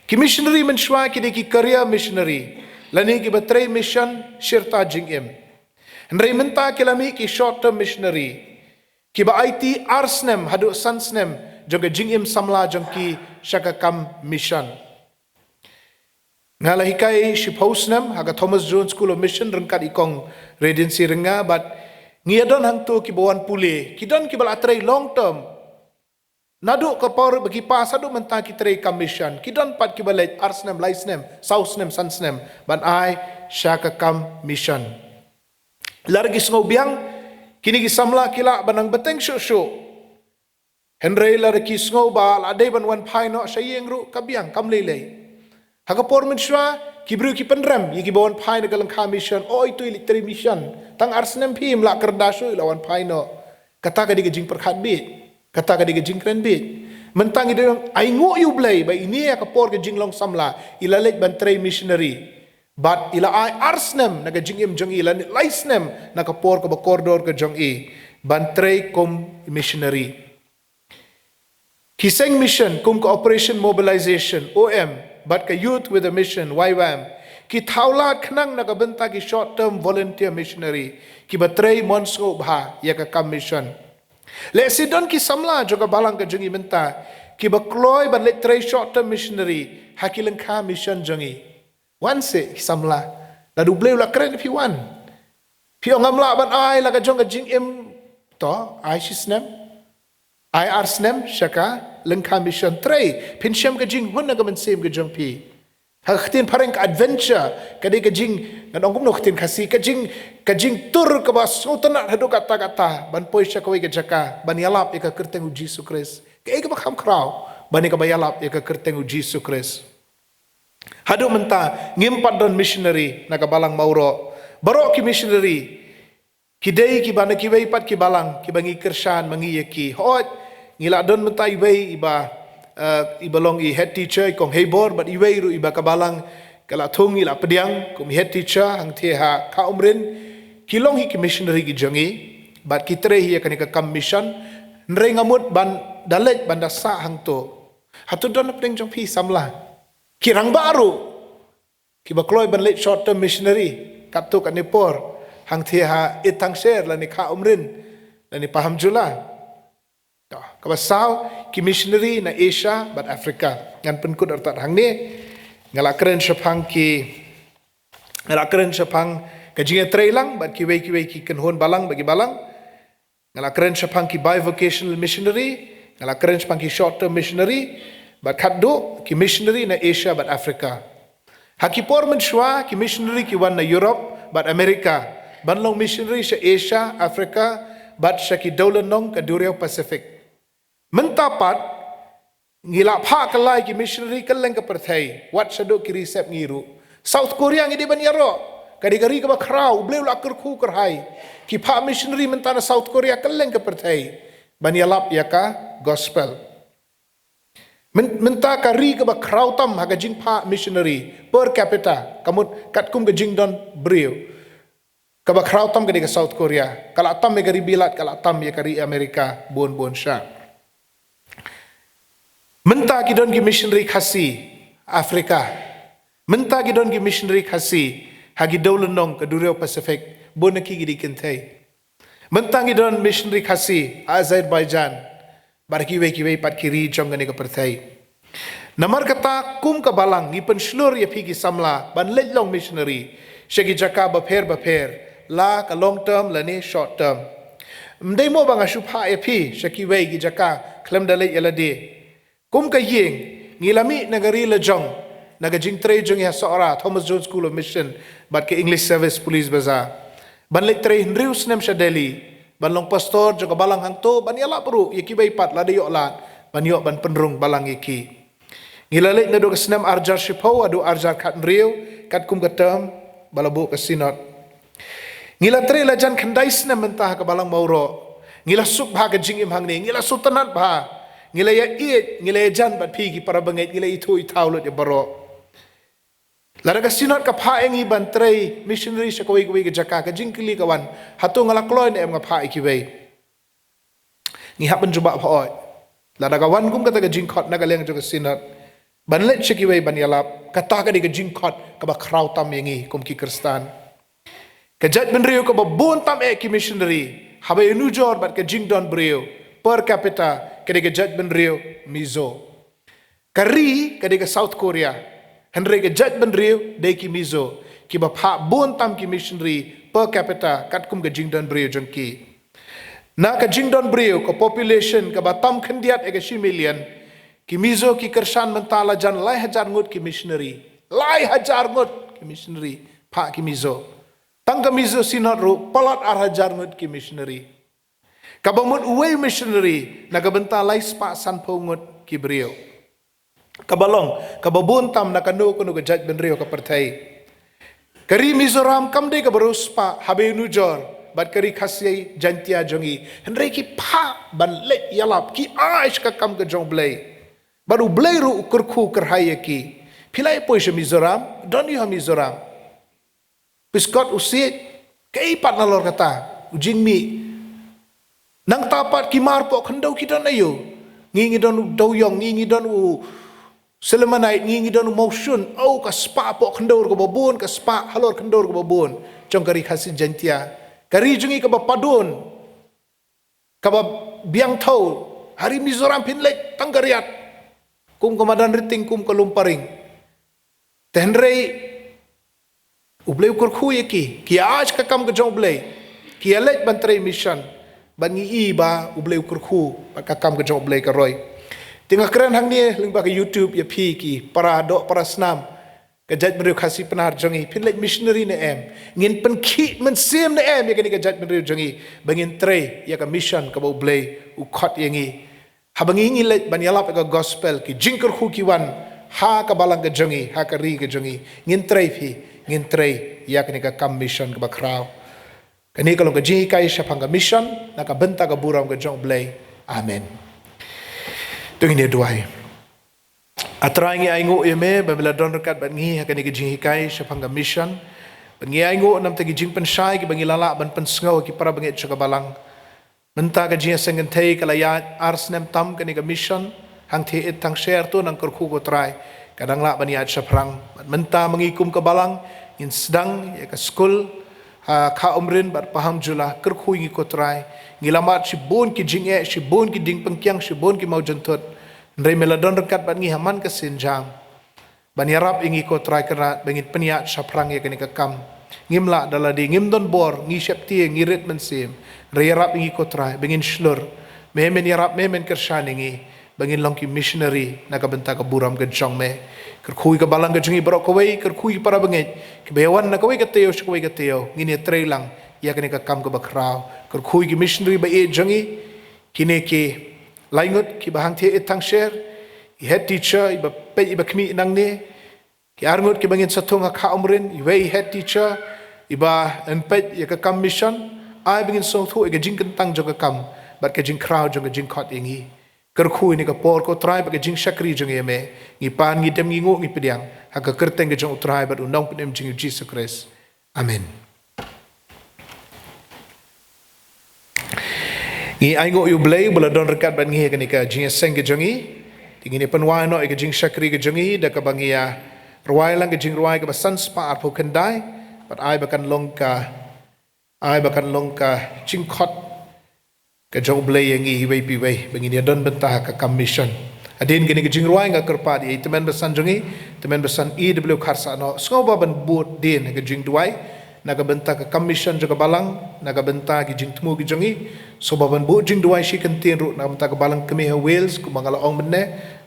Ki missionary mynshuwa ki dei ki career missionary lane kiba trei mission shirta jingim. Hynrei mynta ki la mih ki short term missionary kiba aiti ar snem haduh san snem jong ka jingim samla jong ki sha ka kam mission. Nga la hikai shiphew snem ha ka Thomas Jones School of Mission ryngkat i kong Regency Rynga bad ngi ïa don hangto kiba wan pule, ki don kiba la trei long term. Naduh ka por ba ki pass haduh mynta ki trei kam mission, ki don pat kiba leit ar snem, lai snem, saw snem, san snem ban ai sha ka kam mission. Lada ki sngew biang, kine ki samla ki lah ban nang bteng shuh shuh. Hynrei lada ki sngew ba la dei ban wan phai noh sha ïing ruh ka biang kam lei lei. Ha ka por mynshuwa ki briew ki pynrem ïa kiba wan phai na ka lyngkha mission, oi to i leit trei mission. Tang ar snem phim lah kyrda shuh i la wan phai noh. Kata ka dei ka jingpyrkhat bieit. Kata ka dei ka jingkren bieit. Mynta ngi dei ai nguh ïa U Blei ba ine ha ka por ka jinglong samla i la leit ban trei missionary. Bad i la ai ar snem na ka jingim jong i lane lai snem na ka por kaba kordor ka jong i ban trei kum missionary. Ki seng mission kum ka Operation Mobilization, O M, bad ka Youth with a Mission, Y W A M, ki thaw lad khnang na ka bynta ki short term volunteer missionary kiba trei mon sngewbha ïa ka kam mission. Lehse don ki samla jong ka balang ka jong i mynta kiba kloi ban leit trei short term missionary ha ki lyngkha mission jong i. Wan seh ki samla. Lada U Blei u la kren phi wan. Phi ong ngam lah ban ai la ka jong ka jingim. To, ai shi snem. Ai ar snem sha ka lyngkha mission, trei. Phin shem ka jinghun na ka mynsiem ka jong phi. Ha ka ktien phareng ka adventure ka dei ka jing, ngan ong kumno ka ktien Khasi, ka jing, ka jingtur kaba sngewtynnat haduh katta katta ban poi sha kawei ka jaka ban ïalap ïa ka kyrteng U Jisu Khrist. Kaei kaba kham khraw ban ïa kaba ïalap ïa ka kyrteng U Jisu Khrist. Haduh mynta ngim pat don missionary na ka balang Mawroh. Baroh ki missionary ki dei kiba na kiwei pat ki balang kiba ngi kyrshan ma ngi ïa ki. Hooid, ngi la don mynta iwei iba, eh, iba long i head teacher, i kong Heibor, bad iwei ruh iba ka balang ka la thung, i la pdiang kum i head teacher hangthie ha Kha Umrin. Ki long hi ki missionary ki jong ngi bad ki trei hi ïa kane ka kam mission. Hynrei nga mut ban da leit ban da sah hangto. Hato don hapdeng jong phi samla, ki rangbah ruh kiba kloi ban leit short term missionary katto katne por hangthie ha Itangsher lane Kha Umrin lane Pahamjula? To, kaba saw, ki missionary na Asia bad Africa. Ngan pynkut artat hangne. Nga la kren shaphang ki, nga la kren shaphang ka jingïatreilang bad kiwei kiwei ki kynhun balang bad ki balang. Nga la kren shaphang ki bivocational missionary, nga la kren shaphang ki short term missionary, bad khatduh ki missionary na Asia bad Africa. Ha ki por mynshuwa ki missionary ki wan na Europe bad America ban long missionary sha Asia, Africa, bad sha ki dewlynnong ka duriaw Pacific. Mynta pat ngi la phah kylla ïa ki missionary kylleng ka pyrthei, wat shaduh ki ri sepngi ruh. South Korea ngi dei ban ïaroh, ka dei ka ri kaba khraw, U Blei u la kyrkhu kyrhai. Ki phah missionary mynta na South Korea kylleng ka pyrthei ban ïalap ïa ka gospel. Myn-, mynta ka ri kaba khraw tam ha ka jingphah missionary per capita, ka mut katkum ka jingdon briew. Kaba khraw tam ka dei ka South Korea. Ka la tam ïa ka ri Bilat, ka la tam ïa ka ri America, bun bun sha. Mynta ki don ki missionary Khasi Africa. Mynta ki don ki missionary Khasi ha ki dewlynnong ka duriaw Pacific, bun na ki ki dei kynthei. Mynta ngi don missionary Khasi ha Azerbaijan bad kiwei kiwei pat ki ri jong kane ka pyrthei. Namar kata kum ka balang ngi pynshlur ïa phi ki samla ban leit long missionary sha ki jaka bapher bapher, la ka long term lane short term. Ym dei mo ba nga shu phah ïa phi sha kiwei ki jaka khlem da leit ïa lade. Kum ka ïing ngi la mih na ka ri la jong, na ka jingtrei jong ngi ha Sohra, Thomas Jones School of Mission bad ka English Service Police Bazaar, ban leit trei hynriew snem sha Delhi, ban long pastor jong ka balang hangto, ban ïalap ruh ïa kiwei pat lada ïoh lad ban ïoh ban pynrung balang ïa ki. Ngi la leit naduh ka snem arhajar shiphew haduh arhajar khathynriew katkum ka term ba la buh ka synod. Ngi la trei la jan khyndai snem mynta ha ka balang Mawroh. Ngi la suk bha ka jingim hangne, ngi la sngewtynnat bha. Ngi la ïa ïeit, ngi la ïa jan bad phi ki para bangeit, ngi la ithuh ithaw lut ïa baroh. Lada ka synod ka phah ïa ngi ban trei missionary sha kawei kawei ka jaka, ka jingkylli ka wan, hato nga la kloi ne em nga phah ïa kiwei? Ngi hap ban jubab hooid. Lada ka wan kum kata ka jingkhot na ka liang jong ka synod ban leit sha kiwei ban ïalap, kata ka dei ka jingkhot kaba khraw tam ïa ngi kum ki Khristan. Ka jaitbynriew kaba bun tam eh ki missionary haba ïa nujor bad ka jingdon briew per capita ka dei ka jaitbynriew Mizo. Ka ri ka dei ka South Korea, hynrei ka jaitbynriew dei ki Mizo, kiba phah bun tam ki missionary per capita katkum ka jingdon briew jong ki. Na ka jingdon briew, ka population kaba tam khyndiat eh ka shi million, ki Mizo ki kyrshan mynta la jan lai hajar ngut ki missionary. Lai hajar ngut ki missionary phah ki Mizo. Tang ka Mizo Synod ruh palat arhajar ngut ki missionary. Kaba mut uwei u missionary na ka bynta lai spah sanphew ngut ki briew. Kaba long kaba bun tam na kano kano ka jaitbynriew ka pyrthei. Ka ri Mizoram kam dei kaba riewspah haba ïa nujor bad ka ri Khasi Jaintia jong ngi, hynrei ki phah ban leit ïalap, ki ai sha ka kam ka jong U Blei. Bad U Blei ruh u kyrkhu kyrhai ïa ki. Phi la ïa poi sha Mizoram, don ïa ha Mizoram. Phi skot u siej, kaei pat nalor kata u jingmih. Nangta pat ki mar poh khyndew ki don aïu? Ngi ngi don u dewiong, ngi ngi don u sillimanite, ngi ngi don u mawshun. Oh, ka spah poh khyndew ruh kaba bun, ka spah halor khyndew ruh kaba bun jong ka ri Khasi Jaintia. Ka ri jong ngi kaba padun, kaba biang thew. Ha ri Mizoram phin leit tang ka riat, kum ka Madanrting, kum ka Lumparing. Te hynrei U Blei u kyrkhu ïa ki, ki ïa ai sha ka kam ka jong U Blei, ki ïa leit ban trei mission. Bad ngi i ba U Blei u kyrkhu bad ka kam ka jong U Blei ka roi. Te nga kren hangne lyngba ka YouTube ïa phi ki para doh para snam ka jaitbynriew Khasi Pnar jong ngi, phin leit missionary ne em? Ngin pynkhih mynsiem ne em ïa kane ka jaitbynriew jong ngi ba ngin trei ïa ka mission kaba U Blei u khot ïa ngi? Haba ngi ngi leit ban ïalap ïa ka gospel, ki jingkyrkhu ki wan ha ka balang ka jong ngi, ha ka ri ka jong ngi, ngin trei phi, ngin trei ïa kane ka kam mission kaba khraw. Kane ka long ka jinghikai shaphang ka mission na ka bynta ka burom ka jong U Blei. Amen. To ngin ïa duwai. A Trai, ngi ainguh ïa me ba me la don ryngkat bad ngi ha kane ka jinghikai shaphang ka mission. Bad ngi ainguh namta ki jingpynshai kiba ngi la lah ban pynsngew ha ki para bangeit sha ka balang. Mynta ka jingïaseng kynthei ka la ïaid ar snem tam kane ka mission. Hangthie it thang sher to nang kyrkhu ko Trai, ka dang lah ban ïaid shaphrang. Bad mynta ma ngi kum ka balang ngin sdang ïa ka skul ha Kha Umrin bad Pahamjula. Kyrkhu ïa ngi ko Trai. Ngi la mad shibun ki jingeh, shibun ki diengpyngkiang, shibun ki mawjynthut. Hynrei me la don ryngkat bad ngi ha man ka sienjam ban ïarap ïa ngi ko Trai Kynrad ba ngin pynïaid shaphrang ïa kane ka kam. Ngim lah da lade, ngim don bor, ngi sheptieng, ngi rit mynsiem. Hynrei ïarap ïa ngi ko Trai ba ngin shlur. Me men ïarap, me men kyrshan ïa ngi ba ngin long ki missionary na ka bynta ka burom ka jong me. Kyrkhu ïa ka balang ka jong ngi baroh kawei, kyrkhu ïa ki para bangeit kiba ïa wan na kawei ka taïew sha kawei ka taïew. Ngin ïa trei lang ïa kane ka kam kaba khraw. Kyrkhu ïa ki missionary ba ïeit jong ngi, kine ki lai ngut kiba hangthie it thang sher, i head teacher iba peit iba khmih nangne, ki ar ngut kiba ngin sa thung ha Kha Umrin, iwei i head teacher iba yn peit ïa ka kam mission. Ai ba ngin sngewthuh ïa ka jingkyntang jong ka kam bad ka jingkhraw jong ka jingkhot ïa ngi. Kyrkhu ïa kane ka por ko Trai bad ka jingshakri jong ngi ïa me. Ngi pan, ngi dem, ngi nguh, ngi pdiang ha ka kyrteng ka jong u Trai bad u Nongpynim jong ngi u Jisu Khrist. Amen. Ngi ainguh ïa u Blei ba la don ryngkat bad ngi ha kane ka jingïaseng ka jong ngi. Te ngin ïa pynwai noh ïa ka jingshakri ka jong ngi da kaba ngi ïa rwai lang ka jingrwai kaba san spah arphew khyndai. Bad ai ba kan long ka, ai ba kan long ka jingkhot ka jong U Blei ïa ngi iwei pa iwei ba ngin ïa don bynta ha ka kam mission. Hadien kane ka jingrwai nga kyrpad ïa i tymmen basan jong ngi, tymmen basan E W Kharsahnoh, sngewbha ban bud dien ha ka jingduwai na ka bynta ka kam mission jong ka balang, na ka bynta ki jingthmu ki jong ngi. Sngewbha ban bud jingduwai shi kyntien ruh na ka bynta ka balang kmie ha Wales, kumba nga la ong mynne,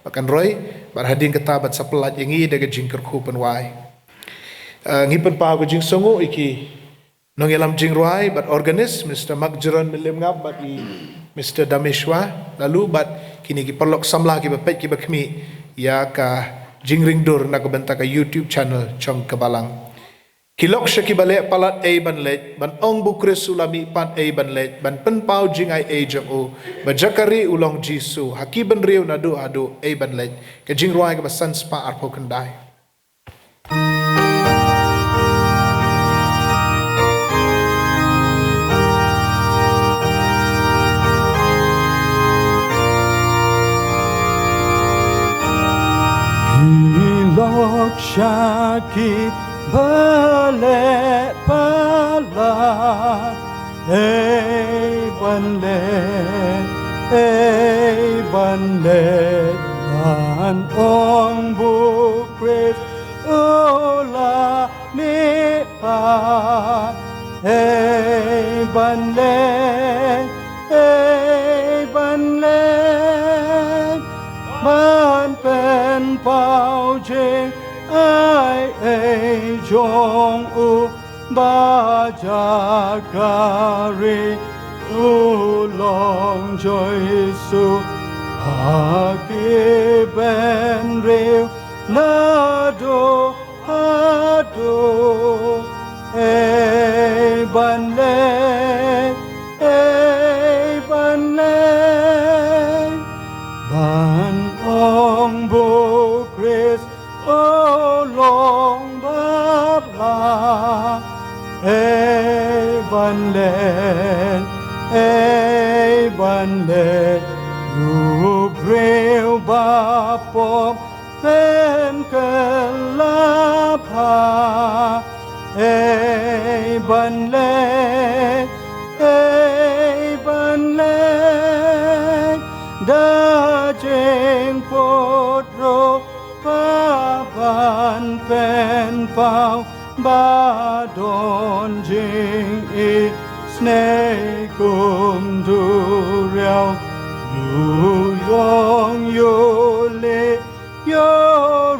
ba kan roi, bad hadien kata ban sa pyllait ïa ngi da ka jingkyrkhu pynwai. Eh, ngi pynpaw ka jingsngewnguh ïa ki nongïalam jingrwai bad organist, Mister Mark Jeron Mylliem Ngap bad i Mister Dameshwa Laloo, bad kine ki paralok samla kiba peit kiba khmih ïa ka jingringdur na ka bynta ka YouTube channel jong ka balang. Ki lok sha kiba leh palat ei ban leit, ban ong Bukrist u la mihpat ei ban leit, ban pynpaw jingai ei jong u, ba jaka ri u long Jisu, ha ki bynriew naduh haduh ei ban leit. Ka jingrwai kaba san spah arphew khyndai. Ki lok sha kiba leh palat ei ban leit, ei ban leit, ban ong Bukrist u la mihpat ei ban leit, ei ban leit, ban pynpaw jingai ei jong u, ba jaka ri u long Jisu, ha ki bynriew naduh haduh ei ban leit, ei ban leit, ban ong Bukrist u long babla ei ban leit, ei ban leit, u briew bapop pynkylla bha ei ban leit, ei ban leit, da jingput ruh ba ban pynpaw ba don jingisynei kum duriaw, ïu ïong ïu lih ïu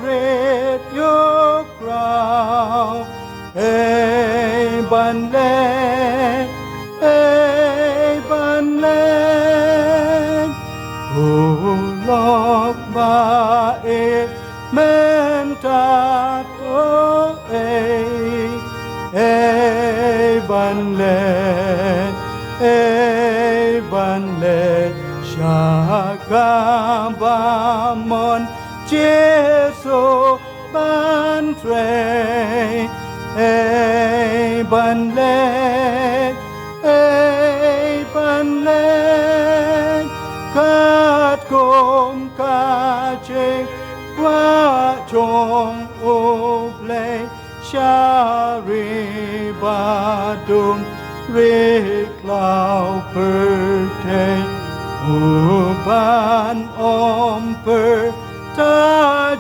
rit ïu kraw ei ban leit, ei ban leit, u lok ba ïeit mynta to ei, ei ban leit, ei ban leit sha kaba mon Jisu ban trei ei ban leit, ei ban leit katkum ka jingkwah jong U Blei sha ri badum ri khlaw pyrthei, u ban ym pyrta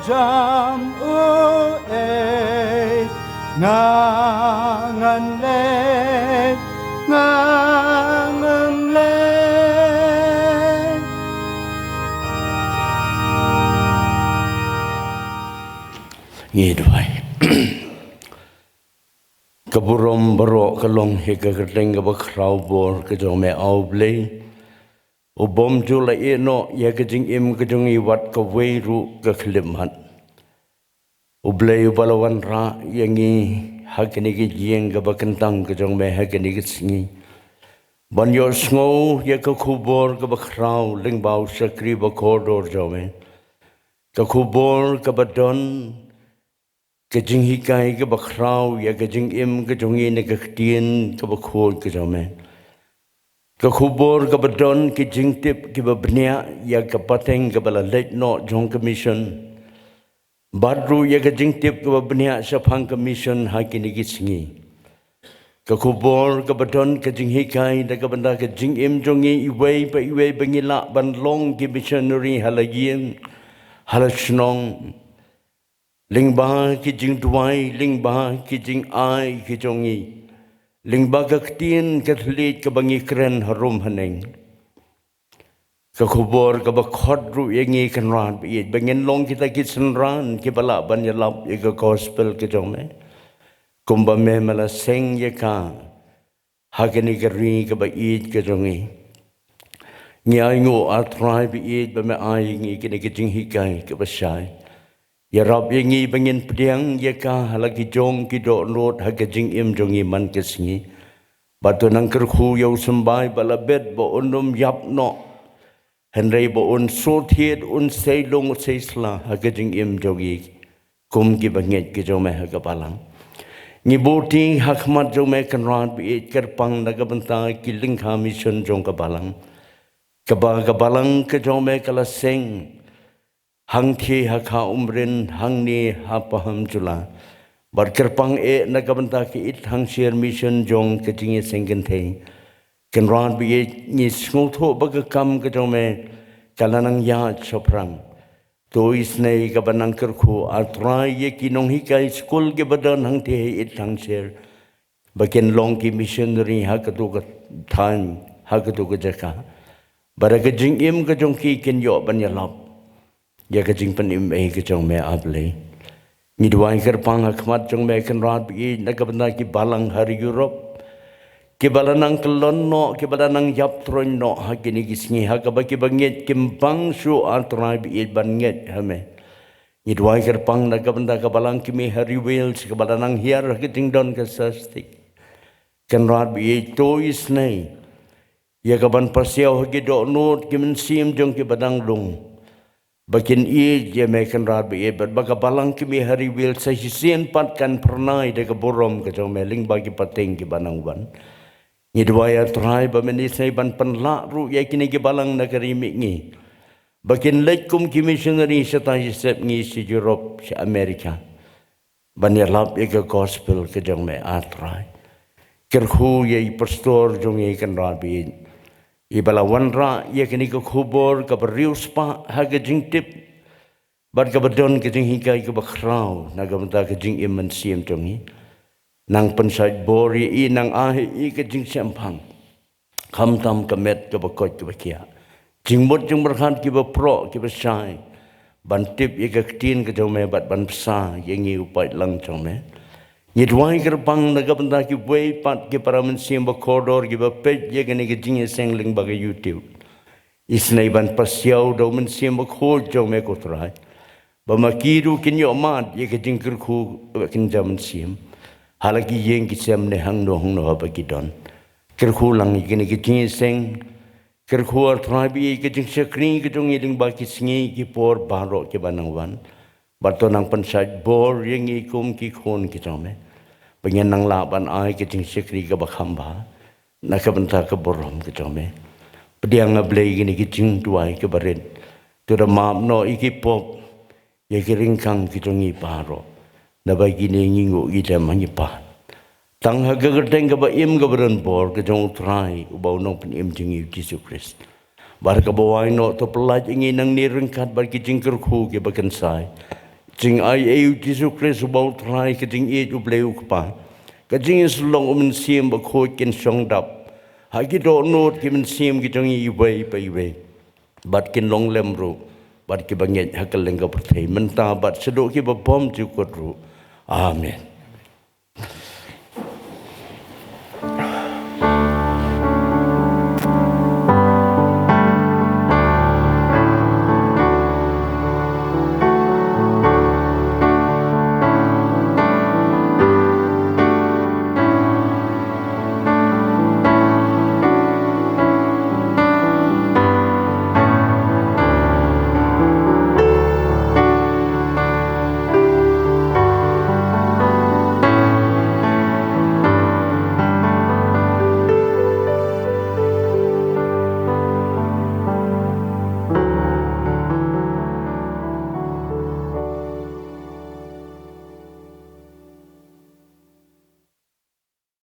jam u ei, nga ngan leit, nga ngan leit. Ngi duwai. Ka burom baroh ka long ïa ka kyrteng kaba khraw bor ka jong me, A U Blei, u bym ju la ïehnoh ïa ka jingim ka jong ngi wat kawei ruh ka khyllipmat. U Blei uba la wanrah ïa ngi ha kane ka ïing kaba kyntang ka jong me ha kane ka sngi, ban ïohsngew ïa ka khubor kaba khraw lyngba u shakri bakordor jong me. Ka khubor kaba don ka jinghikai kaba khraw ïa ka jingim ka jong ngi na ka ktien kaba khuid ka jong me. Ka khubor kaba don ki jingtip kiba bniah ïa ka pateng kaba la leit noh jong ka mission, bad ruh ïa ka jingtip kaba bniah shaphang ka mission ha kine ki sngi. Ka khubor kaba don ka jinghikai na ka bynta ka jingim jong ngi iwei pa iwei ba ngi lah ban long ki missionary ha la ïing, ha la shnong, lyngba ki jingduwai, lyngba ki jingai ki jong ngi, lyngba ka ktien ka thylliej kaba ngi kren harum haneng. Ka khubor kaba khot ruh ïa ngi, Kynrad ba ïeit, ba ngin long kita ki synran kiba lah ban ïalap ïa ka gospel ka jong me, kumba me me la seng ïa ka ha kane ka ri kaba ïeit ka jong ngi. Ngi ainguh, A Trai ba ïeit, ba me ai ïa ngi kane ka jinghikai kaba shai. Ïarap ïa ngi ba ngin pdiang ïa ka ha la ki jong ki dohnud ha ka jingim jong ngi man ka sngi. Bad to nang kyrkhu ïa u symbai ba la bet ba un ym ïap noh, hynrei ba un shu thied, un sei lung, sei sla ha ka jingim jong ngi kum ki bangeit ki jong me ha ka balang. Ngi buti ha khmat jong me, Kynrad ba ïeit, kyrpang na ka bynta ki lyngkha mission jong ka balang, kaba ka balang ka jong me ka la seng hangthie ha Kha Umryn, hangne ha Pahamjula. Bad kyrpang eh na ka bynta ki Ïeit Thangsher mission jong ka jingïaseng kynthei. Kynrad ba ïeit, ngi sngewthuh ba ka kam ka jong me ka la nang ïaid shaphrang. To isynei kaba nang kyrkhu, A Trai, ïa ki nonghikai skul kiba don hangthie ha Ïeit Thangsher, ba kin long ki missionary ha kato ka thaiñ, ha kato ka jaka, ba da ka jingim ka jong ki kin ïoh ban ïalap ïa ka jingpynim ei ka jong me, A Blei. Ngi duwai kyrpang ha khmat jong me, Kynrad ba ïeit, na ka bynta ki balang ha ri Europe, kiba la nang kyllon noh, kiba la nang ïap troiñ noh ha kine ki sngi, ha kaba ki bangeit kim bang shuh, A Trai ba ïeit, ban ngeit ha me. Ngi duwai kyrpang na ka bynta ka balang kmie ha ri Wales, kaba la nang hiar ha ka jingdon ka sastik. Kynrad ba ïeit, to isynei ïa ka ban pasiaw ha ki dohnud ki mynsiem jong kiba dang lung, ba kin ïeit ïa me, Kynrad ba ïeit, bad ba ka balang kmie ha ri Wales sa shisien pat kan phyrnai da ka burom ka jong me lyngba ki pateng kiba nang wan. Ngi duwai, A Trai, ba men isynei ban pynlah ruh ïa kine ki balang na ka ri mihngi, ba kin leit kum ki missionary shata sha sepngi, sha Europe, sha America, ban ïalap ïa ka gospel ka jong me, A Trai. Kyrkhu ïa i pastor jong ngi, Kynrad ba ïeit, iba la wanrah ïa kane ka khubor kaba riewspah ha ka jingtip, bad kaba don ka jinghikai kaba khraw na ka bynta ka jingim mynsiem jong ngi. Nang pynshait bor ïa i, nang ai ïa i ka jingshemphang, khamtam ka met kaba koit kaba khiah, jingmut jingpyrkhat kiba proh kiba shai, ban tip ïa ka ktien ka jong me bad ban bsa ïa ngi u paidlang jong me. Ngi duwai kyrpang na ka bynta kiwei pat ki para mynsiem ba kordor kiba peit ïa kane ka jingïaseng lyngba ka YouTube. Isynei ban pasiaw da u Mynsiem Bakhuid jong me, ko Trai, ba ma ki ruh kin ïoh mad ïa ka jingkyrkhu kaba kynja mynsiem ha la ki ïing ki sem ne hangno hangno haba ki don. Kyrkhu lang ïa kine ki jingïaseng. Kyrkhu, A Trai ba ïeit, ka jingshakri ka jong ngi lyngba ki sngi ki por baroh kiba nang wan. Bad to nang pynshait bor ïa ngi kum ki khun ki jong me, ba ngin nang lah ban ai ka jingshakri kaba kham bha na ka bynta ka burom ka jong me. Pdiang, A Blei, kine ki jingduwai kiba rit. To da map noh ïa ki pop, ïa ki ryngkang ki jong ngi baroh. Naba kine ngi nguh ngi dem ha ngi pat tang ha ka kyrteng kaba im kaba don bor ka jong U Trai uba U Nongpynim jong ngi U Jisu Khrist. Bad kaba wai noh, to pyllait ïa ngi nangne ryngkat bad ki jingkyrkhu kiba kynsai. Jingai ei U Jisu Khrist uba U Trai, ka jingïeit U Blei U Kpa, ka jingïasyllok U Mynsiem Bakhuid kin shong dap ha ki dohnud ki mynsiem ki jong ngi iwei pa iwei, bad kin long lem ruh bad kiba ngeit ha kylleng ka pyrthei mynta bad shaduh kiba bymjukut ruh. Amen.